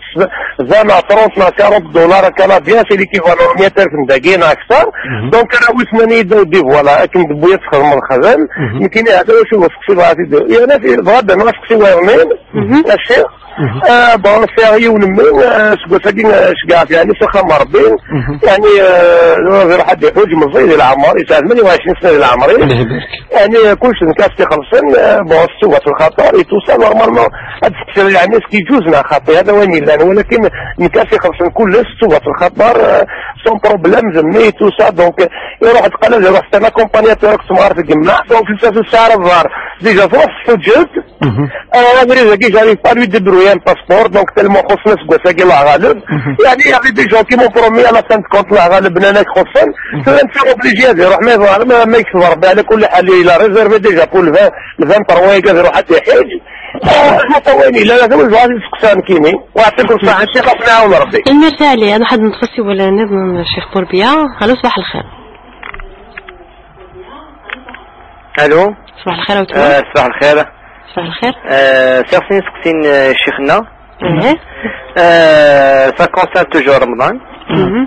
vingt neɣ trente neɣ quarante dollars canadiens, c'est l'équivalent n mya alef n dagi neɣ akteṛ. Donc, arraw-is nnan-iyi-d a weddi, voilà, akken d-tewwi ad txedmeḍ xdem. Nekkini hada wacu d aseqsi bɣiɣ ad t-id-, yeɛni, bɣiɣ ad d-rnuɣ aseqsi wayeḍnin, a ccix. Ah, bon, sɛiɣ yiwen n mmi, ah, seg wass-agi, ah, ceggɛeɣ-t, yeɛni, s axxam n Ṛebbi. Yeɛni, ah, ad iruḥ ad iḥuǧ meẓẓi di leɛmer, yesɛa tmanya u ɛecrin sna di leɛmer-is. Yeɛni, kullec d nekk ad t-ixellṣen, ah, bon, s ttubat lxaṭer, et tout ça, normalement, ad d-teqsiḍ, yeɛni, est-ce que yeǧǧuz neɣ xaṭi, hada wayen yellan, walakin nekk ad t-ixellṣen kullec s ttubat lxaṭer, ah, sans problème, d mmi, et tout ça, donc, iruḥ-d qal ad iruḥ s un accompagnateur, s temɣart tgemmaɛ, donc, ur tesɛi ara ẓẓher. Déjà, truḥ tḥuǧǧet. Mhm. Euh, abrid-agi, j'arrive pas à lui débrouiller un passeport, donc tellement xuṣṣen aseggas-agi, Allah ɣaleb. Mhm. Yeɛni, il y avait des gens qui m'ont promis, à la fin de compte, Allah ɣaleb, nnan-ak xuṣṣen. Mhm. Tura netta obligé ad iruḥ, ma yebɣa, ma, ma yekteb Rebbi, ɛla kulli ḥal, il a réservé déjà pour le vingt, le vingt-trois, ad iruḥ ad iḥiǧ. Ah, ḥaṭa wayen yellan, ata win bɣa ad isteqsa nekkini. Wa yeɛṭikum ṣṣeḥḥa, ccix, ad nɛawen Rebbi. Tanemmirt a Ɛli, ad nḥad neṭṭef asiwel nniḍen n Ccix Burbiya. Alo, ṣbaḥ lxir. Alo. Ṣbaḥ lxir a wetma. Eh, ṣbaḥ lxir. Ṣbaḥ lxir. Eh, sɛiɣ sin iseqsiyen, eh, ccix-nneɣ. Eh. Eh, ça concerne toujours Remḍan. Mhm.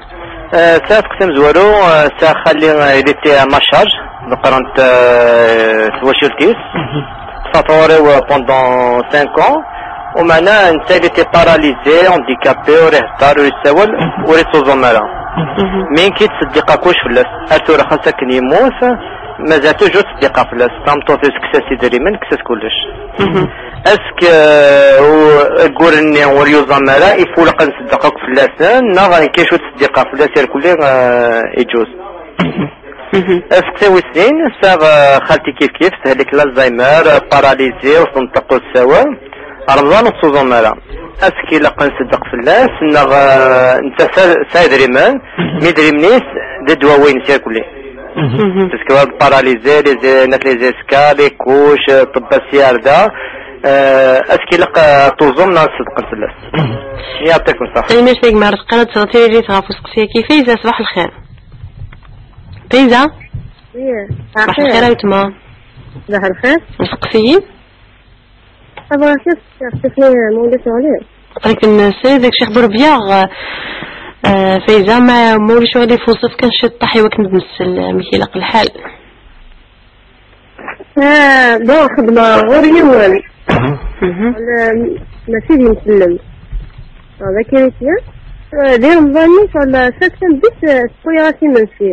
Eh, sɛiɣ aseqsi amezwaru, eh, sɛiɣ xali, eh, il était à ma charge, ḍeqqrent, eh, twacult-is. Mhm. Ṭṭfeɣ ɣur-i, eh, pendant cinq ans. Umeɛna netta il était paralysé, handicapé, ur ihedder, ur yessawal, mhm, ur yettuẓum ara. Mhm. Mi nekk yettseddiq akk fell-as. Ar tura xas akken yemmut, mazal toujours ttseddiqeɣ fell-as. Tameṭṭut-is kkes-as idrimen, kkes-as kullec. Mhm. Est-ce que, euh, u-, aggur-nni ur yuẓam ara, il faut laqen nseddeq akk fell-asen, neɣ nekk acu ttseddiqeɣ fell-as irkelli, euh, iǧuz? Mhm. Aseqsi wis sin, sɛiɣ, euh, xalti kif kif, tehlik l'Alzheimer, euh, paralysé, ur tenṭeq ur tessawal. Remḍan ur tettuẓum ara. Est-ce que ilaq ad nseddeq fell-as, neɣ, euh, netta sa-, sɛa idrimen, mhm, mi idrimen-is d ddwawi-ines irkelli? Mhm. Mhm. Parce que paralysé, les, les escales, les couches, euh, ṭṭebba s yarda, euh, est-ce que ilaq, euh, ad tuẓum neɣ ad nseddeq fell-as? Mhm. Yeɛṭikum ṣṣeḥḥa. Tanemmirt a gma Rezqi, ad d-tesɣeḍ tiririt ɣef useqsi-agi. Fayza, ṣbaḥ lxir. Fayza? Oui, ṣbaḥ lxir a wetma. Ṣbaḥ lxir. Nseqsi-yi? Abɣa kif, kif, kif, ma ulac aɣilif. Aql-ik n-, srid deg Ccix Burbiya, eh, Fayza, ma, ma ulac aɣilif, uṣef kan ciṭṭaḥ i wakken ad nsel, eh, amek ilaq lḥal. Ah, bon, xedmeɣ ɣur yiwen. Mhm. Wala, mačči d imsellem. Ah, d akken i kra. Ah, di Remḍan-nni, wala, sak tameddit, ah, sewwayeɣ-as imensi.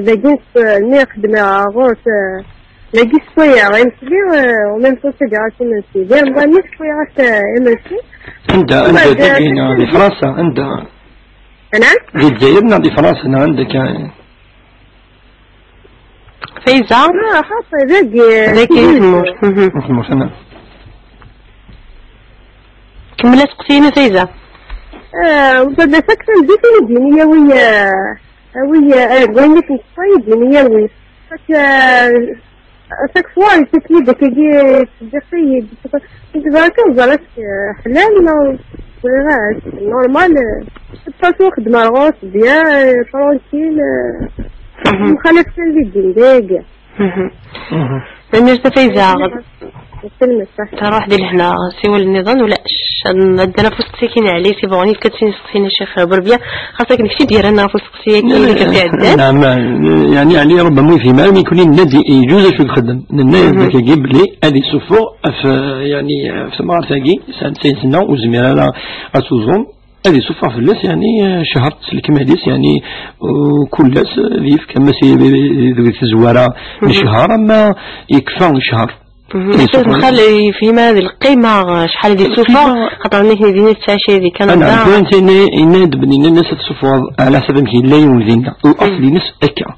Dagi, ah, mi xedmeɣ ɣur-s, ah, dagi sewwayeɣ imekli, ah, en même temps ttaǧǧaɣ-as imensi. Di Remḍan-nni sewwayeɣ-as, ah, imensi. Anda, anda, dagi, neɣ di Fransa, anda? Anɛam? Di Lezzayer neɣ di Fransa, neɣ anda kan? Fayza? Ah, xaṭi, dagi, dagi, dagi. Tmurt. Mhm. Tmurt, ana. Kemmel aseqsi-inu, Fayza. Ah, wala sak tameddit i d-yini yawi, ah, awi, ah, wayen i t-neṣṣay i d-yini yawi. Sak, ah, sak fois, yettaki-d akkagi, yettseddaq-iyi-d. Nekk ẓriɣ kan ẓriɣ-t, ah, ḥlal, ma ẓriɣ-as normal, ah, de toute façon, xedmeɣ ɣur-s bien, ah, tranquille, ah, mhm, mxalaf kan di ddin, dagi. Mhm. Mhm. Tanemmirt a Fayza. Taruḥ di lehna, siwel nniḍen, ulac. Ad, ad naf usteqsi-agi n Ɛli, si bɣuni, fka-t sin isteqsiyen a Ccix Burbiya. Xas akken kečč i d-yerran ɣef usteqsi-agi, la, la, la, iɛeddan. Naɛam, yeɛni Ɛli, ربما ur yefhim ara, mi kuni nenna-d yeǧǧuz acu i ixeddem. Nenna-yas, mhm, dagi belli ad isuffeɣ ɣef, yeɛni, ɣef temɣart-agi, sɛant sin sna, ur tezmir ara ad tuẓum. Ad isuffeɣ fell-as, yeɛni, eh, ccher s lekmal-is, yeɛni, eh, kul ass, eh, ad yefk, ama si, deg tazwara n, mhm, ccher, ama yekfa ccher. Mhm. Ad isuffeɣ. Xali yefhem ara di lqima, eh, cḥal ad isuffeɣ, lqima. Xaṭer nitni din i tettɛici di Kanada. Ana, tura netta yenna-, yenna-d belli nnan-as ad tsuffɣeḍ ɛla ḥsab amek yella yiwen dinna. Mhm. Laṣel-ines akka.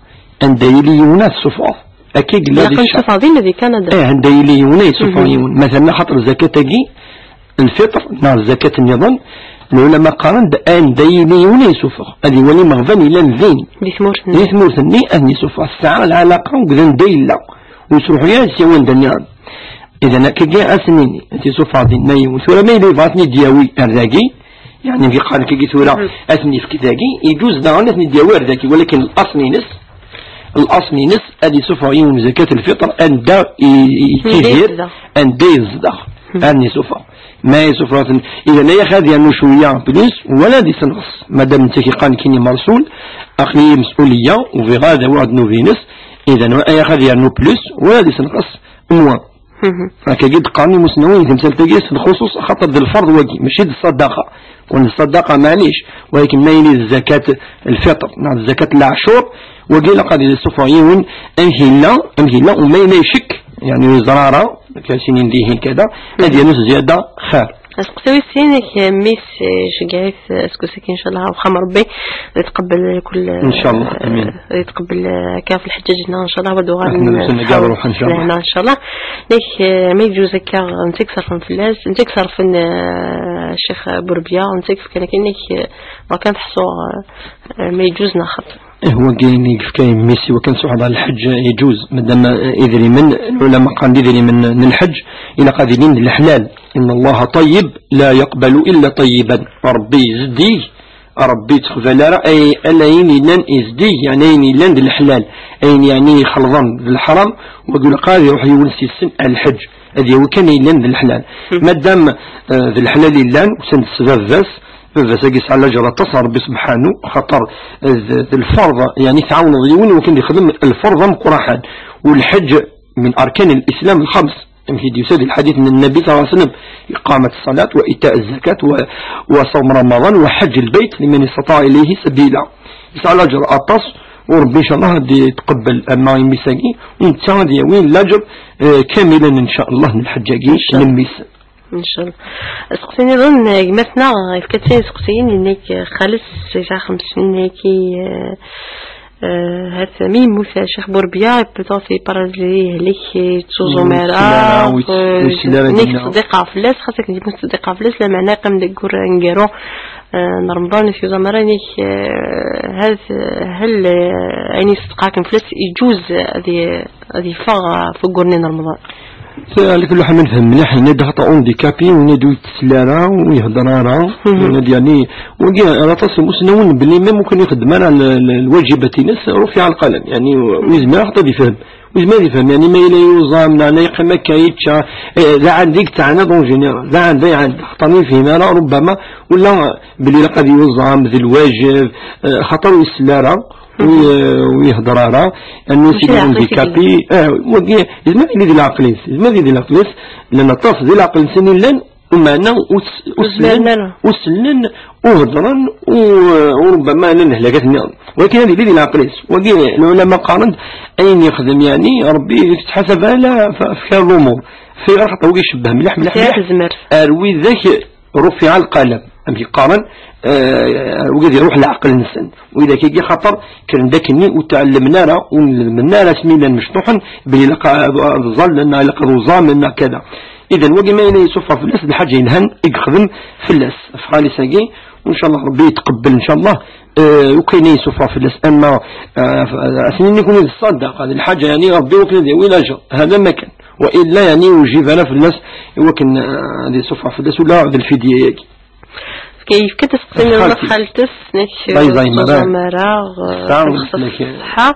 Anda yili yiwen ad tsuffɣeḍ. Akka i yella di ccher. Ilaq ad tsuffɣeḍ dinna di Kanada. Eh, anda yili yiwen ad yisuffeɣ, mhm, yiwen. Matalan, xaṭer zakat-agi, lfiṭr neɣ zzakat nniḍen, lɛulama qqaren-d anda yili yiwen ad yessufeɣ, ad iwali imeɣban yellan din. Di tmurt-nni. Di tmurt-nni, ad ten-yessufeɣ. Tesɛa lɛalaqa deg anda yella. Ur yettruḥu ara sya wanda nniḍen. Idan, akkagi ad sen-nini, ad t-yessufeɣ dinna yiwen. Tura ma yella yebɣa ad ten-id-yawi ar dagi, yeɛni, mi qqaren akkagi tura, mhm, ad ten-yefk dagi, yeǧuz daɣen ad ten-id-yawi ar dagi, walakin laṣel-ines, laṣel-ines ad yessufeɣ yiwen zakat lfiṭr anda i, i, yettidir, anda yezdeɣ. Anda yezdeɣ. Hmm. Ad yessufeɣ. Ma yessufeɣ-ten, idan ay ax ad yernu cwiya plus, wala ad yessenɣes. Madam netta k-iqqaren kini mersul, aql-iyi mes'uliya, u bɣiɣ ad awiɣ ddnub-ines, idan ay ax ad yernu plus, wala ad yessenɣes. Mwa. Mhm. Akkagi d-qqaren imusnawen i temsalt-agi s lxuṣuṣ, axaṭer d lferḍ wagi, mačči d ṣṣadaqa. Kun d ṣṣadaqa, maɛlic, walakin ma yili d zakat lfiṭr, neɣ d zakat leɛcur, wagi ilaq ad yessufeɣ yiwen amek yella, amek yella, u ma yella icekk, yeɛni ur yeẓra ara, akka sinin dihin kada, ad yernu s zzyada xir. Aseqsi wis sin, yak mmi-s, eh, iceggeɛ-it, eh, aseggas-agi, ncallah, wexxam Rebbi, ad yetqebbel kul, إن شاء الله، آمين. Eh, ad yetqebbel, eh, akka ɣef lḥeǧǧaǧ-nneɣ, ncallah, ad uɣalen, eh, ncallah. Ncallah. Nek, eh, ma yeǧǧuz akka, netta i iṣerfen fell-as, netta i iṣerfen, eh, Ccix Burebya, netta i yefkan akken, nek, eh, berka ad ḥṣuɣ, eh, ma yeǧǧuz neɣ xaṭi. Ihwa ayen i yefka mmi-s i wakken ad truḥeḍ ɣer lḥeǧǧ, yeǧǧuz. Madam, eh, idrimen, lɛulama qqaren-d idrimen n lḥeǧǧ, ilaq ad ilin d leḥlal. إن الله طيب لا يقبل إلا طيبا. Rebbi zeddig, Rebbi ur yettqabal ara ay-, ala ayen yellan zeddig, yeɛni ayen yellan d leḥlal, ayen yeɛni ixelḍen d leḥram, wagi ilaq ad iruḥ yiwen seg-sen ar lḥeǧǧ, ad yawi kan ayen yellan d leḥlal. Madam, eh, d leḥlal yellan, usan-d s baba-s, baba-s-agi yesɛa laǧer aṭas ɣer Rebbi subḥanu, xaṭer, eh, d, d lferḍ, yeɛni tɛawneḍ yiwen i wakken ad yexdem lferḍ ameqqran. U lḥeǧǧ من أركان الإسلام الخمس. Amek i d-yusa di lḥadit n Nnbi صلى الله عليه وسلم: إقامة الصلاة وإيتاء الزكاة و-، وصوم رمضان وحج البيت لمن استطاع إليه سبيلا. Yesɛa laǧer aṭas, u Rebbi, ncallah, ad yetqebbel ama i mmi-s-agi, u netta ad yawi laǧer, eh, kamilen, ncallah, n lḥeǧǧ-agi n mmi-s. Ncallah. Aseqsi nniḍen, eh, gma-tneɣ, yefka-tt-in iseqsiyen, yenna-k, eh, xali-s yesɛa xems snin, yenna-k, eh, Eh, hat mi yemmut Ccix Burebya, yewweḍ-it paralzi, yehlek, ur yettẓum ara, ur yettili ara, eh, ur yettili ara nekk dinna. Ttṣeddiqeɣ fell-as, xas akken yemmut ttṣeddiqeɣ fell-as, lameɛna yeqqim deg wur aneggaru, eh, n Remḍan, ur t-yuẓam ara, nekk, eh, had, hal, eh, ayen i ṣeddqeɣ akken fell-as, yeǧǧuz ad y-, ad yeffeɣ ɣef waggur-nni n Remḍan. Ala kulli ḥal, ma nefhem mliḥ, yenna-d xaṭer handicapé, u yenna-d ur yettesli ara, ur ihedder ara, u yenna-d, yeɛni, wagi, ar aṭas n imusnawen belli même ur kan ixeddem ara l-, l-, lwajibat-ines, rufiɛ lqalam, yeɛni, ur yezmir ara xaṭer ad ifhem. Ur yezmir ad ifhem, yeɛni, ma yella yuẓam, neɣ la yeqqim akka, yečča, eh, d aɛandi i yettɛanad en général, d aɛandi, aɛandi, xaṭer ur yefhim ara, rubbama, ula belli ilaq ad yuẓam, d lwajeb, eh, xaṭer ur yesli ara. Wi-, wi ihedder ara, annu mačči d sidi lɛeqel-is i handicapé, eh, wagi, yezmer ad yili di leɛqel-is, yezmer ad yili di leɛqel-is, llan aṭas di leɛqel-nsen i llan, umeɛna ur s-, ur sellen, ur sellen, ur heddren, u, u rubbama llan lehlakat nniḍen. Walakin ad yili di leɛqel-is. Wagi, lɛulama qqaren-d, ayen yexdem, yeɛni, Rebbi ur yettḥasab ara ɣef, ɣef kra n lumuṛ. Fiɣer xaṭer wagi icebbeh mliḥ, mliḥ, mliḥ ar widak rufiɛ lqalam, amek i qqaren, eh, wigad iruḥ leɛqel-nsen. Widak-agi xaṭer kkren-d akkenni ur tɛellmen ara, ur nedmen ara asmi llan mecṭuḥen, belli ilaq ad, ad ẓallen, neɣ ilaq ad uẓamen, neɣ kada. Idan, wagi ma yella yessufeɣ fell-as, d lḥaǧa yelhan i yexdem fell-as, ɣef xali-s-agi, u ncallah Rebbi yetqebbel, ncallah, eh, akk ayen i yessufeɣ fell-as, ama, eh, f-, aten-nni kun d ṣṣadaqa, d lḥaǧa, yeɛni, Rebbi wakken ad yawi lajer, hada ma kan. Wa illa, yeɛni, ur yejib ara fell-as, i wakken, eh, ad yessufeɣ fell-as ula d lfidya-agi. Yefka-d aseqsi-nni i xalti. Xalti-s, nek, ur teẓẓum ara, eh, ad texṣer ṣṣeḥḥa.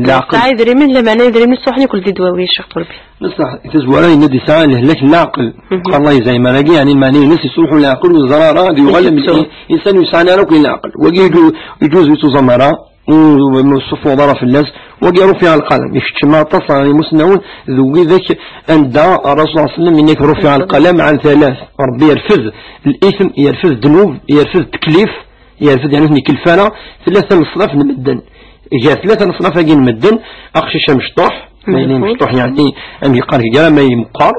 Tesɛa idrimen, lameɛna idrimen ṣṣuḥen yakk di ddwawi, Ccix Burebya. Bṣaḥ, tazwara yenna-d yesɛa lehlak n leɛqel. Qal Allah yezɛim ara-gi, yeɛni lmeɛna-ines yesruḥu leɛqel, ur yeẓri ara ad yuɣal am insan ur yesɛan ara akk leɛqel. Wagi yeǧu-, yeǧuz ur tuẓam ara, ur, ur tessuffuɣeḍ ara fell-as. Wagi rufiɛ lqalam. Ikeččem aṭas ɣer imusnawen d widak anda Rasul صلى الله عليه وسلم yenna-k rufiɛ lqalam ɛan talat. Rebbi yerfed l-ithm, yerfed ddnub, yerfed teklif, yerfed, yeɛni ur ten-ikellef ara tlata leṣnaf n medden. Gar tlata leṣnaf-agi n medden, aqcic amecṭuḥ, ma yella amecṭuḥ, yeɛni, amek yeqqar, gar ama yemqer,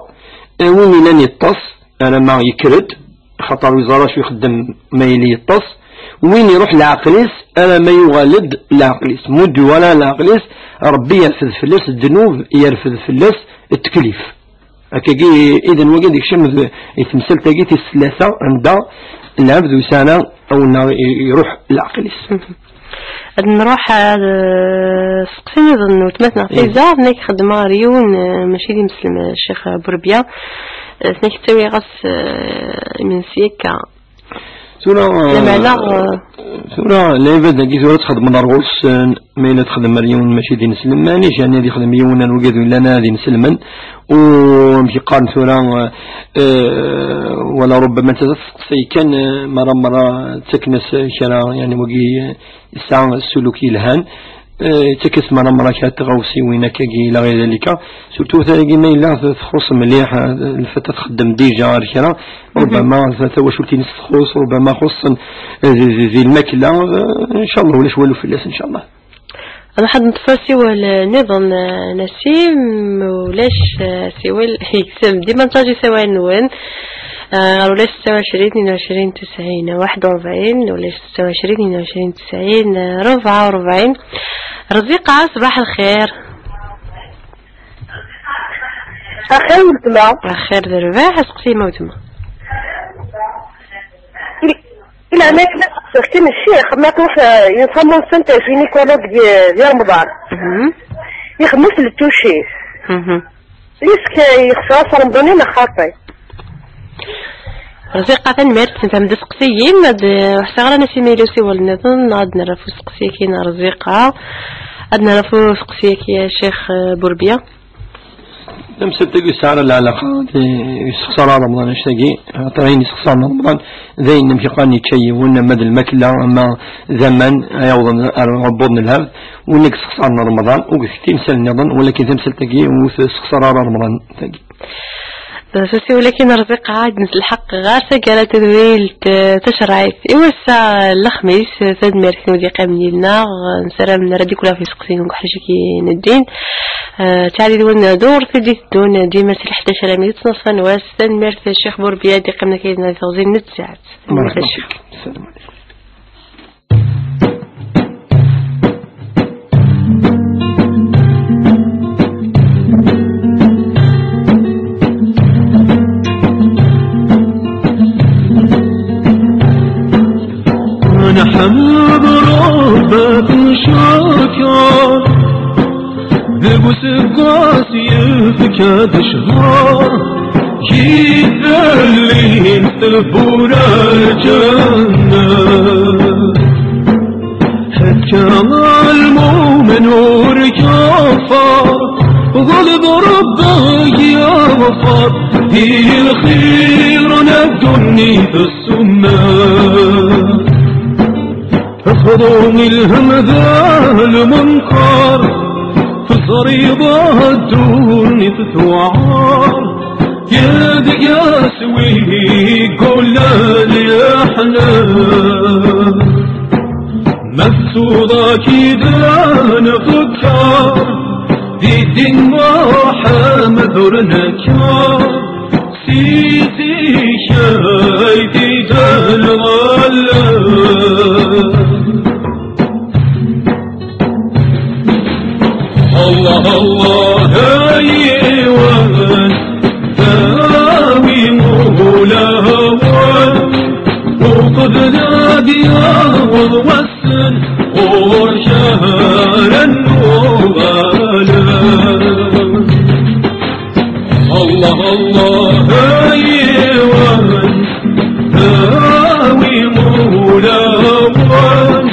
eh, win yellan yeṭṭes, alamma yekker-d, xaṭer ur yeẓri acu ixeddem ma yella yeṭṭes, win iruḥ leɛqel-is, alamma yuɣal-d leɛqel-is. Ma ur d-yuɣal ara leɛqel-is, Rebbi yerfed fell-as ddnub, yerfed fell-as teklif. Akkagi, idan wagi ad ikcem d, i temsalt-agi tis tlata, anda lɛebd ur yesɛi ara, awenna i-, iruḥ leɛqel-is. Ad nruḥ ar, eh, seqsi nniḍen n weltma-tneɣ Fayza, nekk xeddmeɣ ɣer yiwen, eh, mačči d imeslem, eh, Ccix Burebya. Eh, nekk ttawiɣ-as, eh, imensi akka. Tura, lameɛna, eh, tura, lɛibad-agi tura txedmeḍ ar ɣur-sen, ma yella txedm ar yiwen mačči d ineslem, maɛlic, yeɛni ad yexdem yiwen ar wigad yellan ad ineslmen, u amek yeqqaren tura, eh, wala rubbama netta d asteqsi kan, eh, mara mara ttaken-as kra, yeɛni wagi, eh, yesɛa ssuluk yelhan, eh, yettak-as mara mara kra n tɣawsiwin akkagi ila ɣir dalika, surtout tagi ma yella txuṣṣ mliḥ, eh, lfata txeddem déjà ar kra, rubbama ta-, tawacult-ines txuṣṣ, rubbama xuṣṣen, eh, di, di, di lmakla, eh, ncallah ulac walu fell-as, ncallah. Ad nruḥ ad neṭṭef asiwel, eh, nniḍen, eh, Nasim, ulac, eh, asiwel, yeksem. Dima nettṛaǧu isawalen-nwen. آه، ولا ستة وعشرين اثنين وعشرين تسعين واحد وأربعين، ولا ستة وعشرين اثنين وعشرين تسعين أربعة وأربعين. رزيقة، صباح الخير. أخير ولتما. أخير درباح، سقسي ما وتما. إلا أنا سقسيك كان الشيخ، ما تروح يصمم سنة جينيكولوج ديال رمضان. مهم. يخمس للتوشي. مهم. ليسك يخصها رمضان ولا خاطي؟ رزيقة، تنميرت، انت مدى سقسيين، هاد وحشة غير انا سيميلو سي ولد نظن، عاد نعرفو سقسيك يا رزيقة، عاد نعرفو سقسيك يا شيخ بوربيا. تمسلت تاكي سعر العلاقة، يسخسر رمضان، اشتاقي، عطيني يسخسر رمضان، زين نمشي قاني تشيون، ما د الماكلة، أما زمان، يوضن عبود الهبد، ونك سخسر رمضان، وكتي مسال نظن، ولكن تمسلت تاكي، وسخسر رمضان تاكي. Sasi, ولكن رزيقة عاد نس الحق غير سكالة تدويل ت-، تشرعيت. إوا الساعة الخميس، تدمير كنو دي قام ليلنا، نسلم نرى دي كلها في سقسين ونكحل شكي ندين. آه، تعالي دون دور، تدي دون ديما سي الحداش على مية نص نواس، تدمير الشيخ بوربيا دي قامنا كيدنا في غزين نتساعد. بارك الله فيك. السلام عليكم. نحمد ربك نشكر، deg useggas yefka-d ccher, yidellin tewwura lǧennet. Ḥetta lmumen ur ikeffar, ḍleb Rebbi ad k-yeɣfer, di lxir n ddunit d ssumma. Tefḍu i lhem d lmenker, teẓriḍ ddunit tuɛer, yedeg-s wi gullan yeḥlen. Ma tettuḍ akid nfekkar, di ddin Muḥemmed ur nekkar, si zik ay d-iban lɣella. Allah, Allah, ay yiwen, dawi ulawen, uqbel ad yaweḍ wass-n, ur karen uɣalen. Allah, Allah, ay yiwen, dawi ulawen,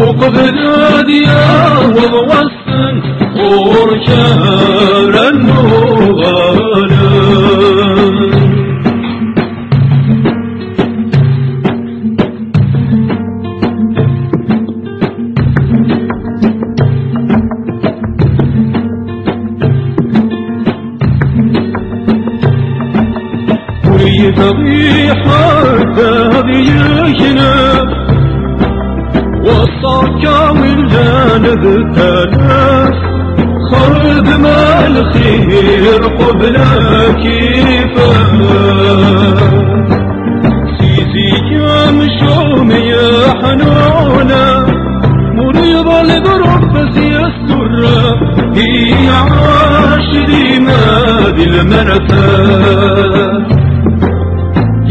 uqbel ad yaweḍ wass-n, ur karen uɣalen. Ur yebɣi ḥedd ad yekneb, waṣṣa-k a wi llan d talas, xdem lxir qbel ad k-ifat. Si zik amcum yeḥnuna, ur iḍleb Rebbi s-yessurra, iɛac dima di lmerta.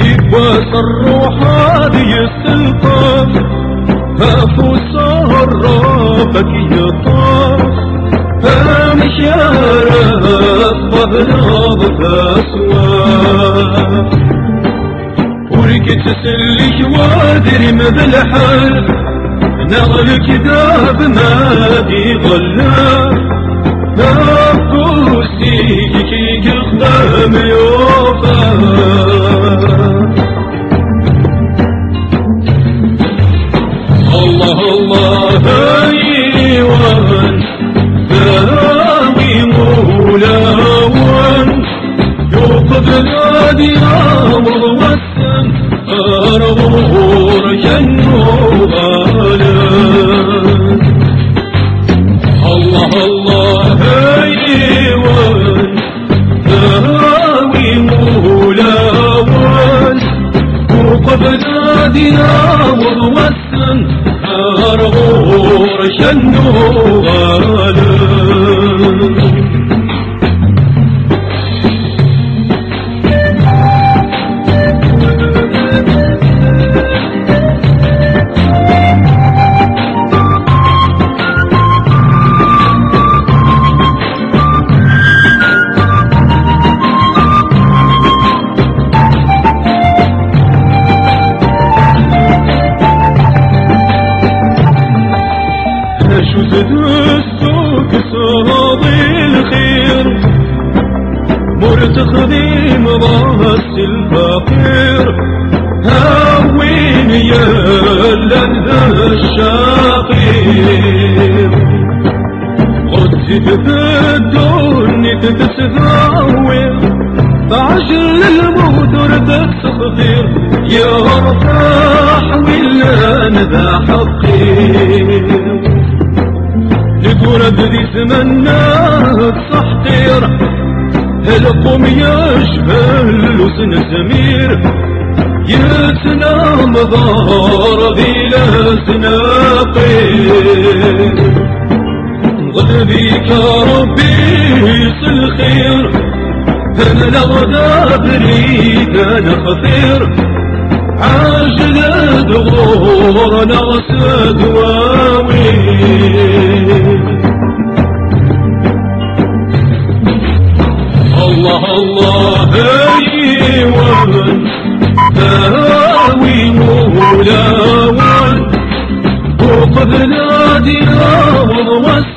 Yiwwas ṛṛuḥ ad yesselqaf, afus Ṛṛab ad k-yeṭṭef, amek ara tqableḍ taswiɛt? Ur k-ttsellik wadrim d lḥal, neɣ lekdab ma d-iḍellam, afus-ik i yexdem yufa. Allah, Allah, ay yiwen, dawi ulawen, uqbel ad yaweḍ wass-n, ar ɣur-k ad nuɣalen. Allah, Allah, ay yiwen, dawi ulawen. Kan nuɣal. Acu tdessu ksaḍ i lxir, mur texdim ras lfaqir, awin yellan d ccaqir. Ɣezzifet ddunit tesdawi, teɛjel lmut ur tessexdir, yerbeḥ win llan d aḥeqqir. Neggura-d di tmanna d teḥqir, lqum yecba llus n zzmir, yettnamḍar di leznaqir. Nḍel bika Ṛebbi s lxir, temleḍ-d abrid n xtir, ɛjel-d ɣur-neɣ s ddwawi. Allah, Allah, ay yiwen, dawi ulawen, uqbel ad yaweḍ wass.